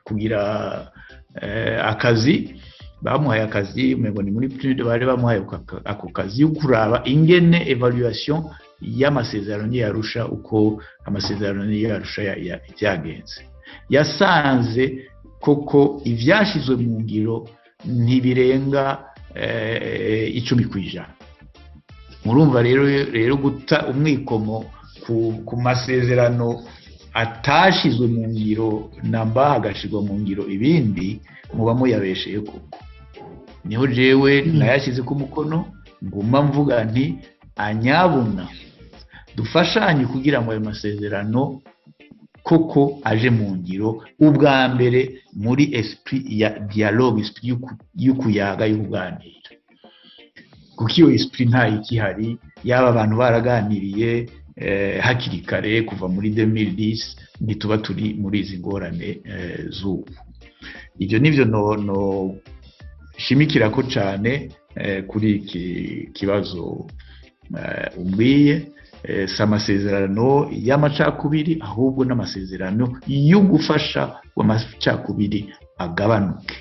kugira akazi, bamuhaye akazi, umengo ni muri PNUD bari bamuhaye ako kazi yo kuraba ingene évaluation y'amasezerano y'Arusha, uko amasezerano y'Arusha byagenze. Yasanze koko ivyashizwe mu ngiro ntibirenga 10%. Murumva rero guta umwikomo ku masezerano atashizwe mu ngiro namba, hagashirwa mu ngiro ibindi, muba muyabesheye koko. Niho jewe nayashyize ku mukono, nguma mvuga nti: "Anyabuna dufashanye kugira ngo ayo masezerano koko aje mu ngiro, ubwa mbere muri esprit ya dialogue, esprit y'ukuyaga, y'ukuganira", kuko iyo esprit ntayo ikihari. Yaba abantu baraganiriye hakiri kare kuva muri 2010, ntituba turi muri izi ngorane z'ubu. Ibyo nivyo no shimikira ko cyane kuri iki kibazo umbwiye. Si amasezerano y'amacakubiri, ahubwo n'amasezerano yo gufasha ngo amacakubiri agabanuke.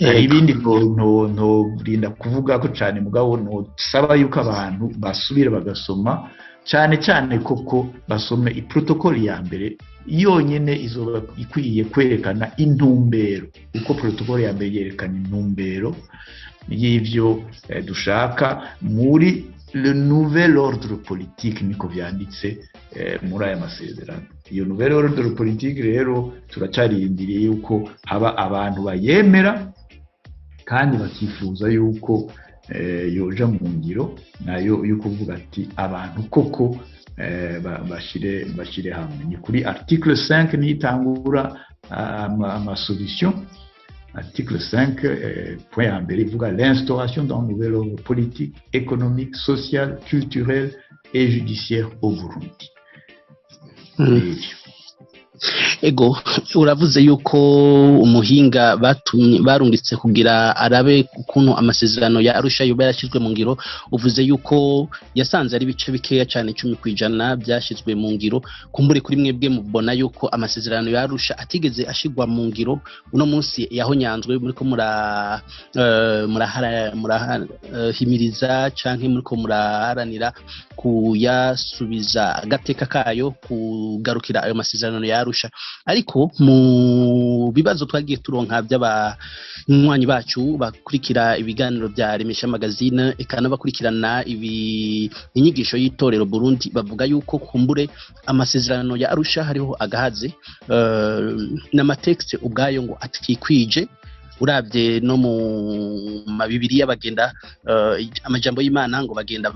Hari ibindi ntorinda kuvuga ko cyane, mugabo nosaba yuko abantu basubira bagasoma cyane cyane, koko basome i protocole ya mbere yonyine, izoba ikwiye kwerekana intumbero, kuko protocole ya mbere yerekana intumbero y'ivyo dushaka muri le nouvel ordre politique, niko vyanditse muri aya masezerano. Iyo nouvel ordre politique rero turacarindiriye yuko haba abantu bayemera kandi bakifuza yuko yoja mu ngiro, nayo yo kuvuga ati abantu koko bashire hamwe. Ni kuri article 5 nitangura ama solution. Article 5, point ya mbere ivuga l'instauration d'un nouvel ordre politique, économique, social, culturel et judiciaire au Burundi. Ivyo. Ego, uravuze yuko umuhinga batumye barungitse kugira arabe ukuntu amasezerano ya Arusha yoba yarashyizwe mu ngiro, uvuze yuko yasanze ari ibice bikeya cyane, 10% byashyizwe mu ngiro. Kumbure kuri mwebwe mubona yuko amasezerano ya Arusha atigeze ashigwa mu ngiro, uno munsi yahonyanzwe, muriko murahimiriza canke muriko muraharanira kuyasubiza agateka kayo, kugarukira ayo masezerano ya Arusha. Ariko mu bibazo twagiye turonka by'abanywanyi bacu bakurikira ibiganiro bya Remesha Magazine, eka n'abakurikirana ibi inyigisho y'itorero Burundi, bavuga yuko kumbure amasezerano ya Arusha hariho agahaze n'amatexte ubwayo ngo atikwije. Uravye no mu mabibiriya bagenda amajambo y'Imana ngo bagenda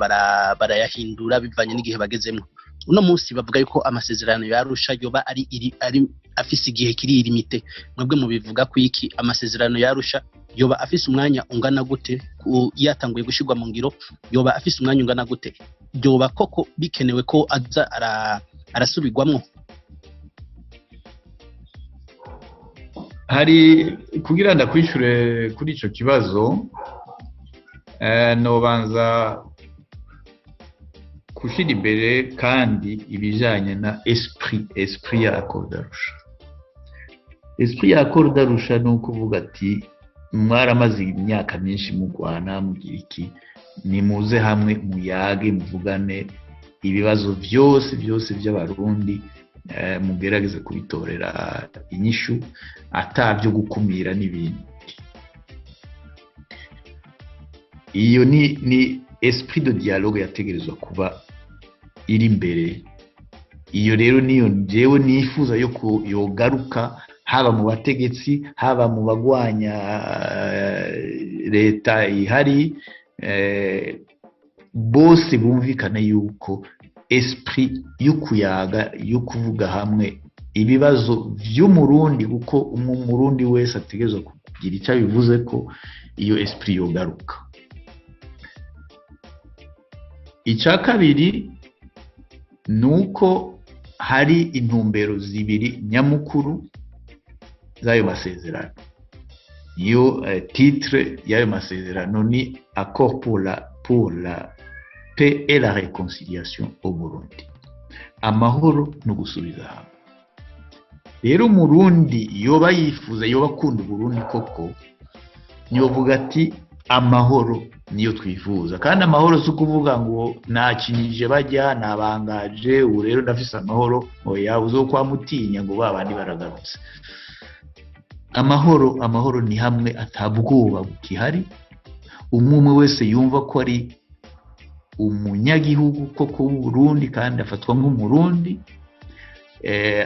barayahindura bivanye n'igihe bagezemwo. Uno munsi bavuga yuko amasezerano ya Arusha yoba ari afise igihe kiri limité. Mwebwe mubivuga ku iki? Amasezerano ya Arusha yoba afise umwanya ungana gute yatanguye gushirwa mu ngiro? Yoba afise umwanya ungana gute? Yoba koko bikenewe ko aza arasubirwamwo? Hari kugira ndakwishure kuri ico kibazo, nobanza gushira imbere kandi ibijanye na esprit ya Accord d'Arusha. Esprit ya Accord d'Arusha ni ukuvuga ati mwaramaze imyaka myinshi mugwana, mugira iki, nimuze hamwe muyage, muvugane ibibazo vyose vyose by'Abarundi, mugerageze kubitorera inyishu atabyo gukumira n'ibindi. Iyo ni esprit de dialogue yategerezwa kuba iri imbere. Iyo rero niyo jewe nifuza yo yogaruka, haba mu bategetsi, haba mu bagwanya leta ihari, bose bumvikane yuko esprit yo kuyaga, yo kuvuga hamwe ibibazo vy'Umurundi, kuko Umurundi wese ategerezwa kugira icyo abivuze, ko iyo esprit yogaruka. Icya kabiri nuko hari intumbero zibiri nyamukuru z'ayo masezerano. Iyo titre y'ayo masezerano ni Accord pour la paix et la réconciliation au Burundi, amahoro no gusubiza hamwe. Rero Umurundi yoba yifuza, yoba akunda Uburundi koko, yovuga ati amahoro niyo twifuza. Kandi amahoro si ukuvuga ngo nakinije bajya nabangaje ubu rero ndafise amahoro, oya, uzokwamutinya ngo ba bandi baragarutse. Amahoro, amahoro ni hamwe atabwoba bukihari, umwe wese yumva ko ari umunyagihugu koko w'Uburundi kandi afatwa nk'Umurundi.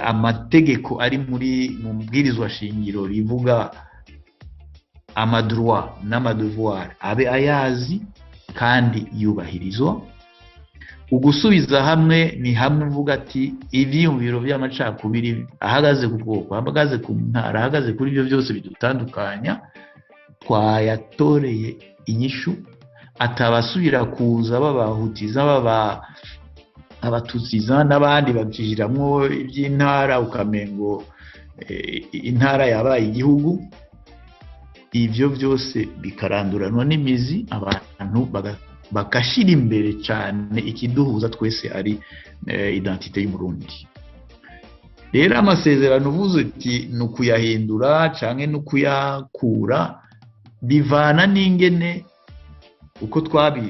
Amategeko ari muri mu mbwirizwa shingiro rivuga amadroit n'amadevoir abe ayazi kandi yubahirizwa. Ugusubiza hamwe ni hamwe uvuga ati ivyiyumviro by'amacakubiri ahagaze ku bwoko, ahagaze ku ntara, ahagaze kuri ibyo byose bidutandukanya, twayatoreye inyishu, atabasubira kuza babahutiza, baba abatutsiza n'abandi babyijiramwo iby'intara, ukamengo intara yabaye igihugu. Ivyo byose bikaranduranwa n'imizi, abantu bagashira imbere cyane ikiduhuza twese ari identité y'Umurundi. Rero amasezerano uvuze uti ni ukuyahindura canke ni ukuyakura, bivana n'ingene uko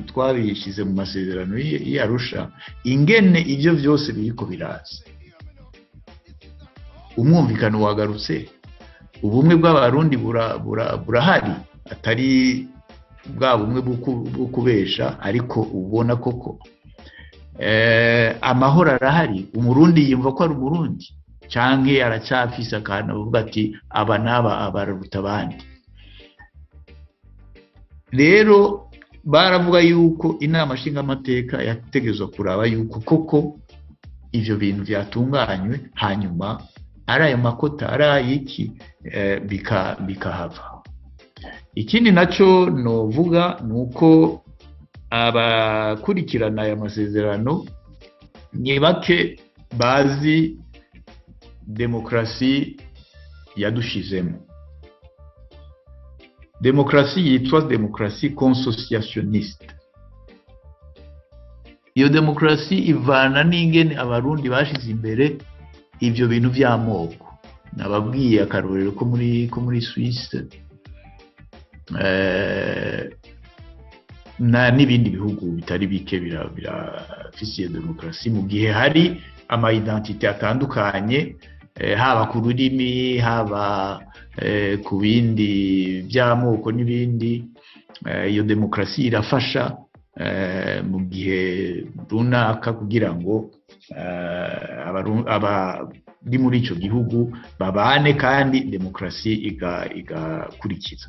twabishyize mu masezerano y'Arusha, ingene ivyo vyose biriko biraza. Umwumvikano wagarutse, ubumwe bw'Abarundi burahari, atari bwa bumwe bwo kubesha, ariko ubona koko amahoro arahari. Umurundi yumva ko ari Umurundi, canke aracafise akantu avuga ati aba n'aba abaruta abandi. Rero baravuga yuko inama nshingamateka yategerezwa kuraba yuko koko ivyo bintu vyatunganywe, hanyuma ari ayo makota ari ayiki bikahava. Ikindi naco novuga nuko abakurikirana aya masezerano ni bake bazi Demokarasi yadushizemo demokarasi yitwa demokarasi consociationniste. Iyo demokarasi ivana n'ingene Abarundi bashize imbere ivyo bintu vy'amoko. Nababwiye akarorero ko muri Suisse na n'ibindi bihugu bitari bike birafise iyo demokarasi, mu gihe hari ama identité atandukanye, haba ku rurimi, haba ku bindi by'amoko n'ibindi. Iyo demokarasi irafasha mu gihe runaka kugira ngo abari muri ico gihugu babane kandi demokarasi igakurikiza.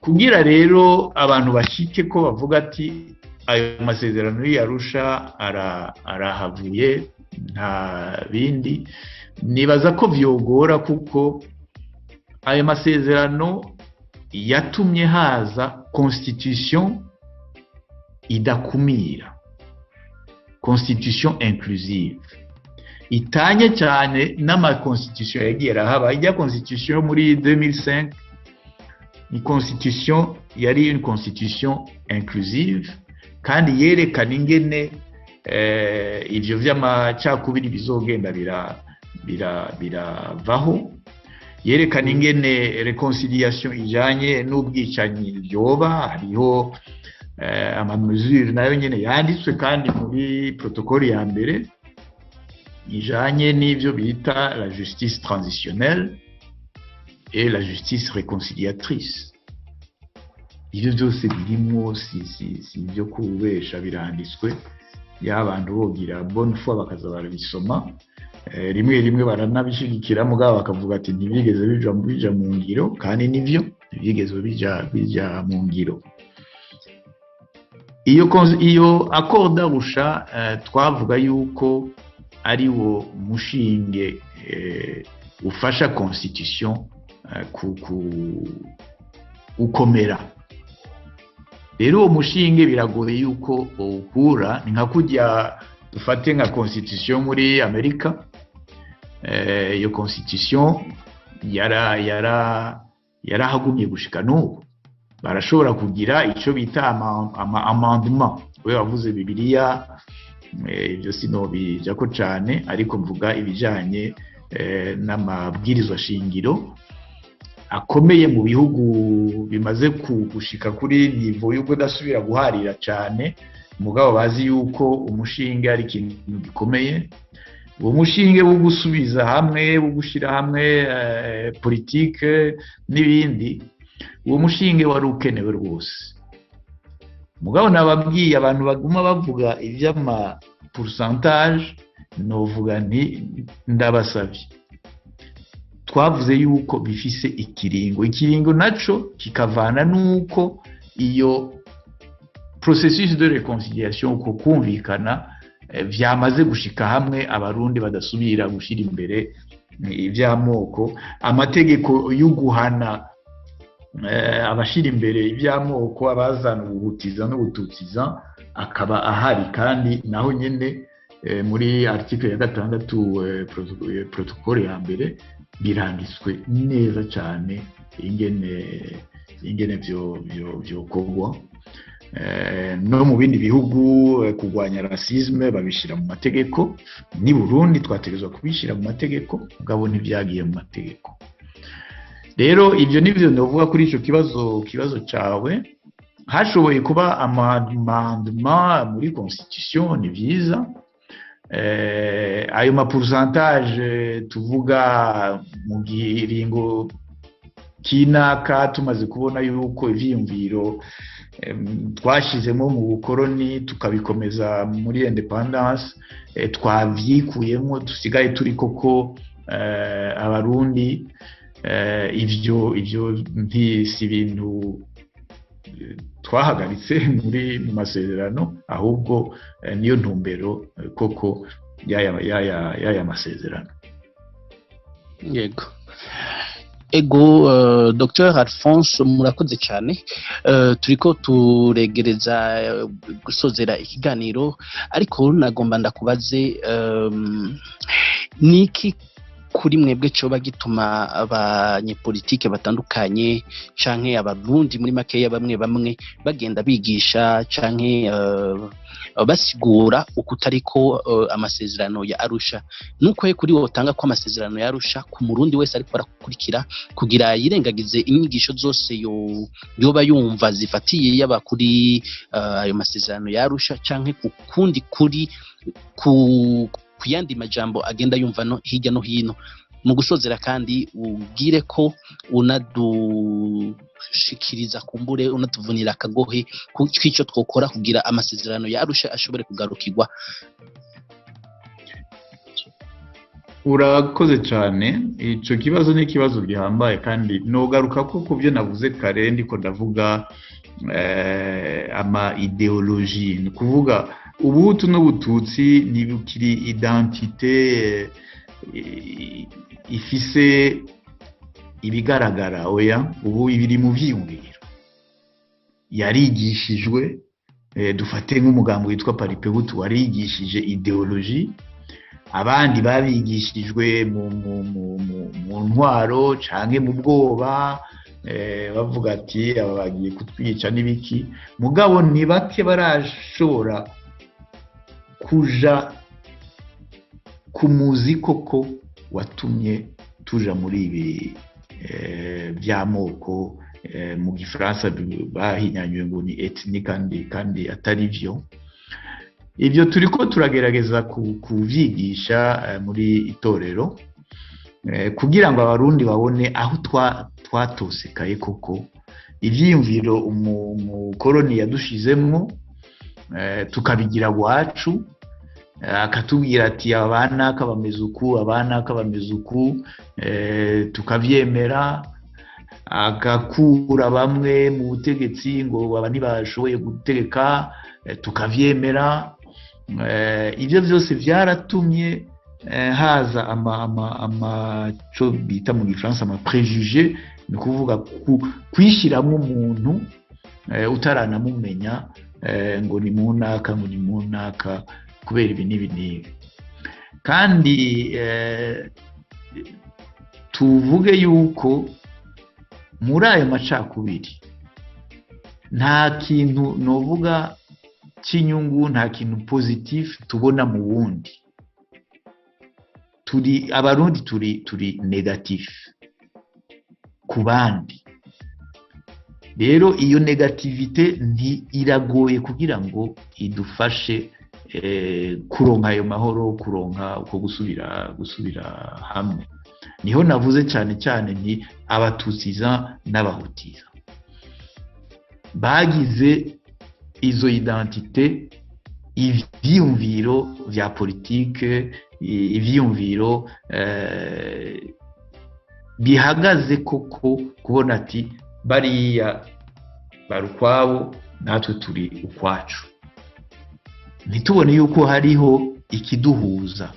Kugira rero abantu bashike ko bavuga ati ayo masezerano y'Arusha arahavuye, nta bindi, nibaza ko vyogora, kuko ayo masezerano yatumye haza constitution idakumira, constitution inclusive, itanye cyane n'ama constitution yagiye arahaba. Ijya constitution muri 2005 ni constitution yari une constitution inclusive, kandi yerekana ingene ivyo vy'amacakubiri bizogenda biravaho, yerekana ingene réconciliation ijanye n'ubwicanyi vyoba. Hariho ama mesures nayo nyene yanditswe kandi muri protocole ya mbere ijanye n'ivyo bita la justice transitionnelle et la justice réconciliatrice. Ivyo byose birimwo, si ibyo kubesha, biranditswe. Ya abantu bogira bonne foi bakaza barabisoma. Rimwe rimwe baranabishigikira, mugabo bakavuga ati ntibigeze bija mu ngiro, kandi nivyo, ntibigeze bija mu ngiro. Iyo accord d'Arusha, twavuga yuko ari wo mushinge ufasha constitution ku ukomera. Rero uwo mushinge biragoye yuko uwukura. Ni nka kurya dufate nka constitution muri Amerika. Iyo constitution yarahagumye gushika n'ubu. Barashobora kugira icyo bita ama amendement. We wavuze Bibiliya, ibyo sinobijako cane, ariko mvuga ibijanye n'amabwirizwa shingiro akomeye mu bihugu bimaze gushika kuri niveau y'uko udasubira guharira cane, mugabo bazi yuko umushinge ari ikintu gikomeye. Uwo mushinge wo gusubiza hamwe, wo gushyira hamwe politike n'ibindi, uwo mushinge wari ukenewe rwose. Mugabo nababwiye, abantu baguma bavuga iby'ama pourcentage, novuga nti ndabasabye, twavuze yuko bifise ikiringo. Ikiringo naco kikavana nuko iyo processus de réconciliation, uko kumvikana, vyamaze gushika hamwe, Abarundi badasubira gushira imbere ivy'amoko, amategeko y'uguhana abashira imbere iby'amoko, abazana ubuhutiza n'ubututsiza, akaba ahari. Kandi naho nyene muri article ya 6, protocole ya mbere, biranditswe neza cyane ingene vyokorwa. No mu bindi bihugu kurwanya racisme babishyira mu mategeko. Ni Burundi twategerezwa kubishyira mu mategeko, mugabo ntibyagiye mu mategeko. Rero ibyo nibyo ndavuga kuri icyo kibazo cyawe. Hashoboye kuba amendement muri constitution, ni byiza. Ayo ma pourcentage tuvuga, mu giringo kinaka tumaze kubona yuko ivyiyumviro twashyizemo mu bukoroni, tukabikomeza muri indépendance, twavyikuyemo, dusigaye turi koko Abarundi, ivyo si ibintu twahagaritse mu masezerano, ahubwo niyo ntumbero koko y'aya masezerano. Yego. Ego, Dr Alphonse, murakoze cyane. Turiko turegereza gusozera ikiganiro, ariko nagomba ndakubaze niki kuri mwebwe coba gituma abanyepolitike batandukanye canke Abarundi muri makeya bamwe bamwe bagenda bigisha canke basigura ukutariko amasezerano ya Arusha? Nuko kuri wotanga ko amasezerano ya Arusha ku Murundi wese ariko arakurikira, kugira yirengagize inyigisho zose yo yoba yumva zifatiye yaba kuri ayo masezerano ya Arusha canke ku kundi kuri ku yandi majambo agenda yumva no hirya no hino. Mu gusozera kandi, ubwire ko unadushikiriza, kumbure unatuvunira akagohe kw'ico twokora kugira amasezerano ya Arusha ashobore kugarukirwa. Urakoze cyane. Icyo kibazo ni ikibazo gihambaye, kandi nogaruka ko ku byo navuze kare ndiko ndavuga ama idéologie, ni ukuvuga Ubuhutu n'Ubututsi ntibukiri identité ifise ibigaragara. Oya, ubu ibiri mu vyiyumviro yarigishijwe. Dufate nk'umugambi witwa Palipehutu warigishije idéologie, abandi babigishijwe mu ntwaro canke mu bwoba, bavuga ati aba bagiye kutwica n'ibiki. Mugabo ni bake barashobora kuja ku muzi koko watumye tuja muri ibi by'amoko, mu Gifaransa bahinyanyuye ngo ni ethnie, kandi atari byo. Ibyo turiko turagerageza kuvyigisha muri itorero kugira ngo Abarundi babone aho twatosekaye koko, ivyiyumviro umukoroni yadushizemwo tukabigira gwacu, akatubwira ati abana bameze uku, abana bameze uku, tukavyemera, agakura bamwe mu butegetsi ngo aba ntibashoboye gutegeka, tukavyemera. Ibyo byose byaratumye haza ama co bita mu Gifaransa ama préjugés, ni ukuvuga kwishyiramo umuntu utaranamumenya, ngo ni munaka, ngo ni munaka kubera ibi n'ibi n'ibi. Kandi tuvuge yuko muri ayo macakubiri nta kintu novuga cy'inyungu, nta kintu positif tubona mu wundi. Turi Abarundi turi négatif ku bandi. Rero iyo négativité nti iragoye kugira ngo idufashe kuronka ayo mahoro, kuronka uko gusubira hamwe. Niho navuze cyane cyane ni Abatutsiza n'Abahutiza bagize izo identité, ivyiyumviro vya politike, ivyiyumviro bihagaze koko kubona ati bariya bari ukwabo, natwe turi ukwacu, ntitubone yuko hariho ikiduhuza.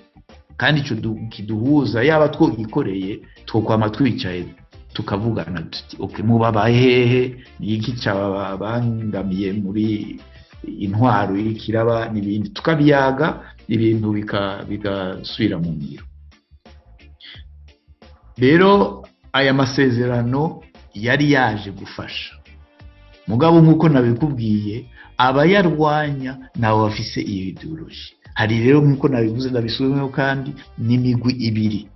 Kandi icyo kiduhuza yaba twogikoreye, twokwama twicaye tukavugana tuti okay, mubabaye hehe? Ni iki cyababangamiye muri intwaro y'ikiraba n'ibindi? Tukabiyaga, ibintu bigasubira mu ngiro. Rero aya masezerano yari yaje gufasha, mugabo nk'uko nabikubwiye, abayarwanya nabo bafise iyo idéologie. Hari rero, nk'uko nabivuze, ndabisubiyemo kandi, n'imigwi ibiri.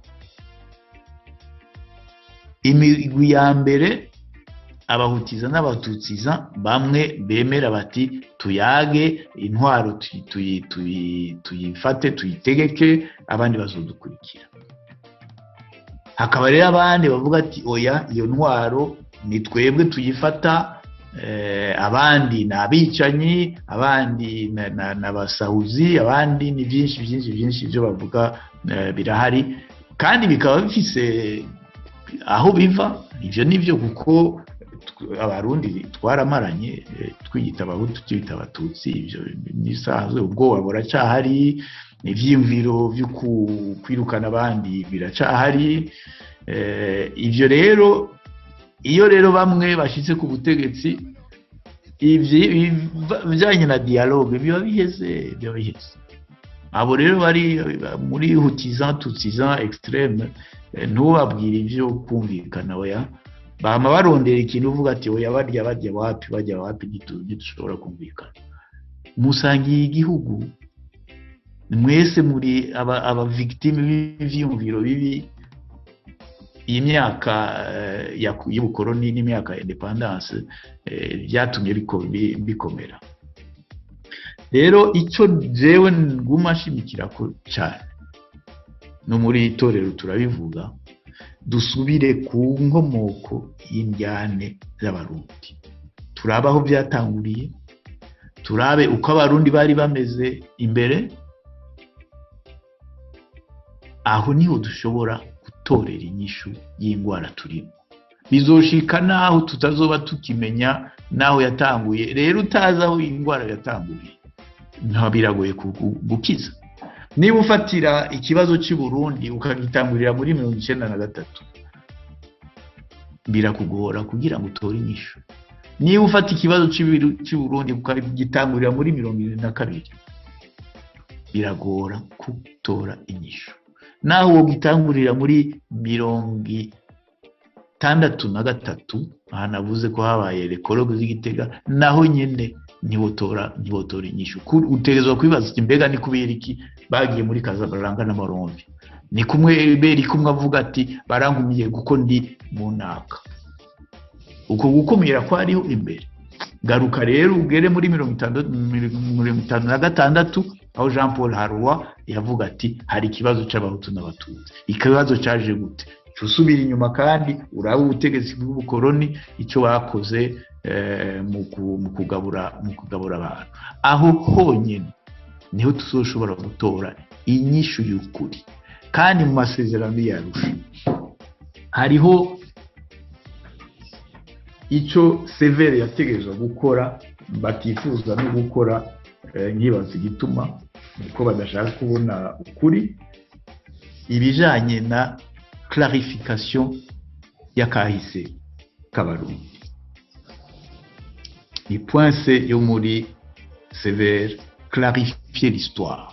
Imigwi ya mbere, Abahutiza n'Abatutsiza, bamwe bemera bati tuyage intwaro, tuyifate, tuyitegeke, abandi bazodukurikira. Hakaba rero abandi bavuga ati oya, iyo ntwaro ni twebwe tuyifata, abandi ni abicanyi, abandi ni abasahuzi, abandi ni byinshi byinshi byinshi. Ibyo bavuga birahari kandi bikaba bifise aho biva. Ibyo ni byo, kuko Abarundi twaramaranye, twiyita Abahutu, twiyita Abatutsi, ibyo nisanzwe. Ubwoba buracahari, ivyiyumviro vyo kwirukana abandi biracahari. Ivyo rero, iyo rero bamwe bashitse ku butegetsi, ibijanye na dialogue biba biheze, biba biheze. Abo rero bari muri hutizan tutsizan extrême, ntubabwire ivyo kumvikana, oya. Bama barondera ikintu uvuga ati: "Oya, barya barya wapi, barya wapi, ntidushobora kumvikana." Musangiye igihugu mwese, muri aba victime b'ivyiyumviro bibi. Iyi myaka y'ubukoroni n'imyaka ya indépendance byatumye bikomera. Rero icyo jewe nguma nshimikira ko cyane, no muri itorero turabivuga, dusubire ku nkomoko y'indyane z'Abarundi, turabe aho byatanguriye, turabe uko Abarundi bari bameze imbere. Aho niho dushobora gutorera inyishu y'indwara turimo. Bizoshika naho tutazoba tukimenya naho yatanguye. Rero utazi aho indwara yatanguriye, nta biragoye gukiza. Niba ufatira ikibazo cy'i Burundi ukagitangurira muri 93, birakugora kugira ngo utore inyishu. Niba ufata ikibazo cy'i Burundi ukagitangurira muri 72, biragora gutora inyishu. Naho uwo gitangurira muri 63, aha navuze ko habaye les colloques z'i Gitega, naho nyine ntiwotora inyishu. Utegerezwa kwibaza uti: "Mbega ni kubera iki bagiye muri Casablanca na Monrovia? Ni kumwe beri kumwe avuga ati barangumiye kuko ndi mu naka." Uko gukumira kwariho imbere. Garuka rero ugere muri 56, aho Jean Paul Harroy yavuga ati hari ikibazo cy'Abahutu n'Abatutsi. Ikibazo cyaje gute? Usubira inyuma kandi uraba ubutegetsi bw'ubukoroni icyo bakoze mu kugabura abantu. Aho honyine niho tuzoshobora gutora inyishu y'ukuri. Kandi mu masezerano y'Arusha hariho icyo CVR yategerezwa gukora, batifuza no gukora. Nkibaza igituma, kuko badashaka kubona ukuri, ibijanye na clarification y'akahise k'Abarundi. Ni point C yo muri CVR, clarifier l'histoire.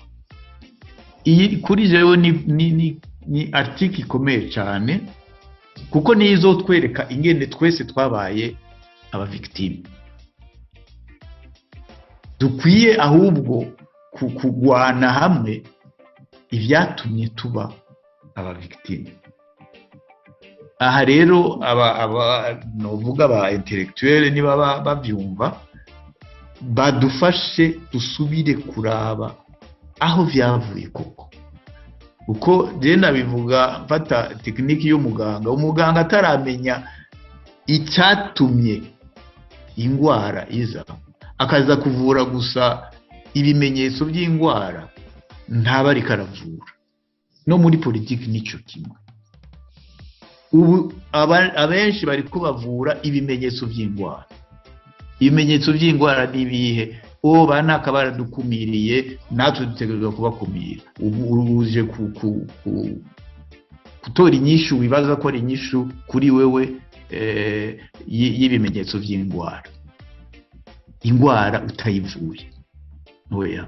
Iyi kuri jewe ni article ikomeye cyane, kuko niyo izotwereka ingene twese twabaye aba victime. Dukwiye ahubwo kugwana hamwe ibyatumye tuba aba victime. Aha rero aba novuga aba intellectuel, niba bavyumva, badufashe dusubire kuraba aho vyavuye koko. Uko je ndabivuga, mfata technique y'umuganga. Umuganga ataramenya icyatumye indwara iza, akaza kuvura gusa ibimenyetso by'indwara, ntaba ariko aravura. No muri politiki nicyo kimwe. Ubu abenshi bari kubavura ibimenyetso by'indwara. Ibimenyetso by'indwara ni ibihe? Uwo banaka baradukumiriye, natwe dutegerezwa kubakumira. Ubu uje gutora inyishu wibaza ko ari inyishu kuri wewe y'ibimenyetso by'indwara, indwara utayivuye. Oya,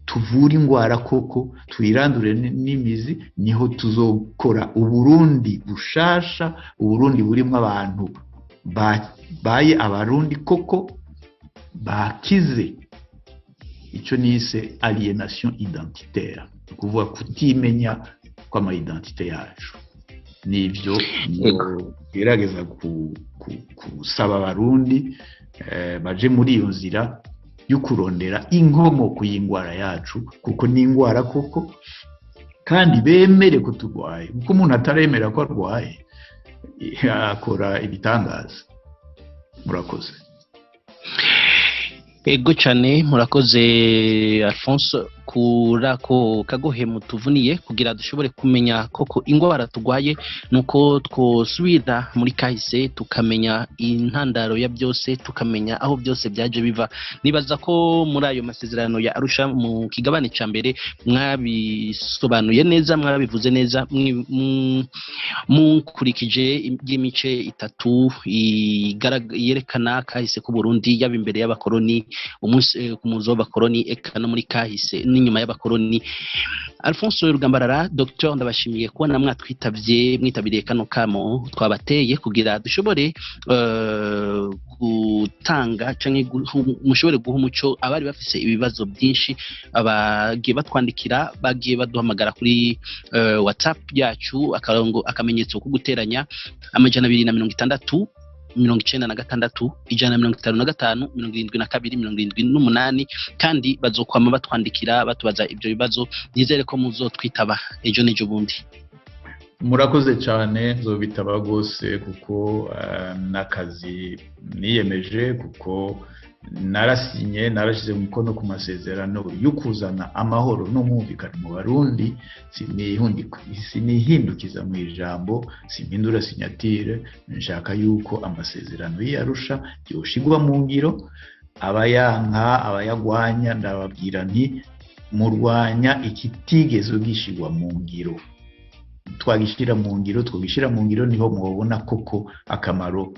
tuvure indwara koko, tuyirandure n'imizi, niho tuzokora Uburundi bushasha, Uburundi burimo abantu babaye Abarundi koko, bakize icyo nise aliénation identitaire, ni ukuvuga kutimenya kw'ama identité yacu. Nibyo gerageza gusaba Abarundi baje muri iyo nzira yo kurondera inkomoko y'indwara yacu, kuko ni indwara koko, kandi bemere ko turwaye, kuko umuntu ataremera ko arwaye akora ibitangaza. Murakoze. Ego cyane, murakoze Alphonse. Ku Kuri ako kagohe mutuvuniye kugira dushobore kumenya koko ingwara tugwaye, nuko twosubira muri kahise tukamenya intandaro ya byose, tukamenya aho byose byaje biva. Nibaza ko muri ayo masezerano ya Arusha, mu kigabane ca mbere, mwabisobanuye neza, mwabivuze neza, mukurikije iby'imice itatu yerekana kahise k'u Burundi, yaba imbere y'abakoroni, umunsi ku muzo w'abakoroni, eka no muri kahise n'inyuma y'abakoroni. Alphonse Rugambarara, Dr, ndabashimiye kubona mwatwitavye, mwitabiriye kano kamo twabateye kugira dushobore gutanga canke mushobore guha umuco abari bafise ibibazo byinshi, abagiye batwandikira, bagiye baduhamagara kuri WhatsApp yacu, akarongo akamenyetso ko guteranya 260 96 155 72 78, kandi bazokwama batwandikira batubaza ibyo bibazo. Nizere ko muzotwitaba ejo n'ejo bundi. Murakoze cyane, nzobitaba rwose kuko n'akazi niyemeje, kuko narasinye, narashyize umukono ku masezerano yo kuzana amahoro n'umwumvikano mu Barundi. Sinihindukiza mu ijambo, simpindura signature. Nshaka yuko amasezerano y'Arusha yoshigwa mu ngiro. Abayanka, abayagwanya, ndababwira nti murwanya ikitigeze gishigwa mu ngiro. Twagishyira mu ngiro, twagishyira mu ngiro, niho mubona koko akamaro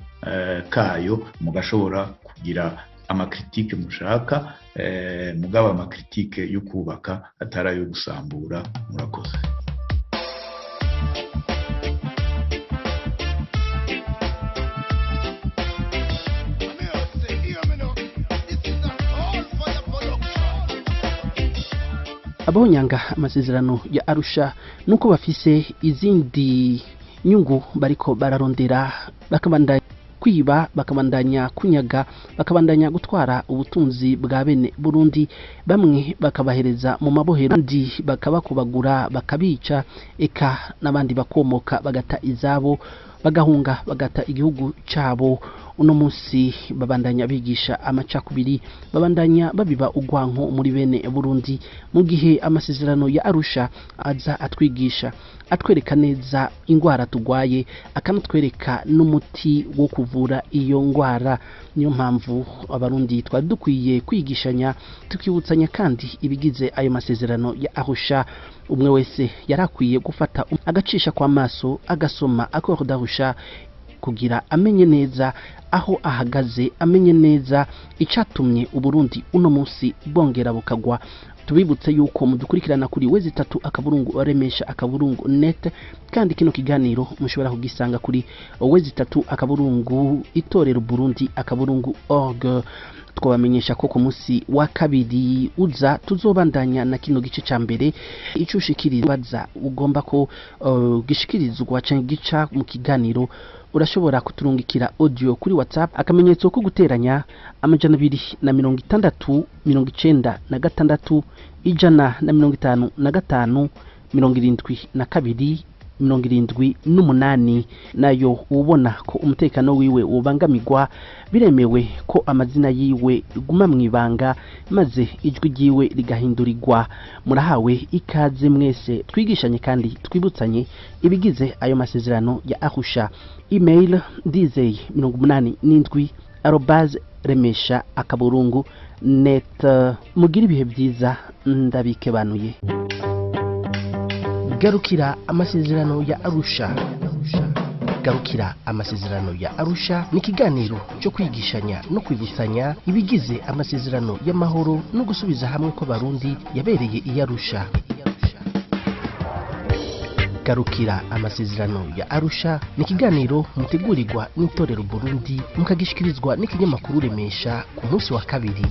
kayo, mugashobora kugira ama critiques mushaka, mugaba ama critiques yo kubaka, atari ayo gusambura. Murakoze. Abahonyanga amasezerano ya Arusha nuko bafise izindi nyungu bariko bararondera, bakabandanya kwiba, bakabandanya kunyaga, bakabandanya gutwara ubutunzi bwa bene Burundi, bamwe bakabahereza mu mabohero, abandi bakabakubagura bakabica, eka n'abandi bakomoka bagata izabo, bagahunga, bagata igihugu cabo. Uno munsi babandanya bigisha amacakubiri, babandanya babiba ugwanko muri bene Burundi, mu gihe amasezerano ya Arusha aza atwigisha, atwereka neza ingwara tugwaye, akanatwereka n'umuti wo kuvura iyo ngwara. Niyo mpamvu Abarundi twari dukwiye kwigishanya, tukibutsanya kandi ibigize ayo masezerano ya Arusha. Umwe wese yarakwiye gufata agacisha kwa maso, agasoma Accord d'Arusha kugira amenye neza aho ahagaze, amenye neza icatumye Uburundi uno munsi bwongera bukagwa. Tubibutse yuko mudukurikirana kuri www.remesha.net, kandi kino kiganiro mushobora kugisanga kuri www.itoreroburundi.org. Twabamenyesha ko ku munsi wa kabiri uza tuzobandanya na kino gice ca mbere. Ico ushikiriza, baza ugomba ko gishikirizwa canke gica mu kiganiro, urashobora kuturungikira audio kuri WhatsApp, akamenyetso ko guteranya 260 96 155 72 78. Nayo ubona ko umutekano wiwe ubangamirwa, biremewe ko amazina yiwe guma mwibanga, maze ijwi ryiwe rigahindurirwa. Murahawe ikaze mwese, twigishanye kandi twibutsanye ibigize ayo masezerano ya Arusha. Email ndizeye87@remesha.net. Mugire ibihe byiza, ndabikebanuye. Garukira amasezerano ya Arusha. Garukira amasezerano ya Arusha ni ikiganiro cyo kwigishanya no kwibutsanya ibigize amasezerano y'amahoro no gusubiza hamwe kw'Abarundi yabereye i Arusha. Garukira amasezerano ya Arusha ni ikiganiro mutegurirwa n'Itorero Burundi, mukagishikirizwa n'ikinyamakuru Remesha ku munsi wa kabiri.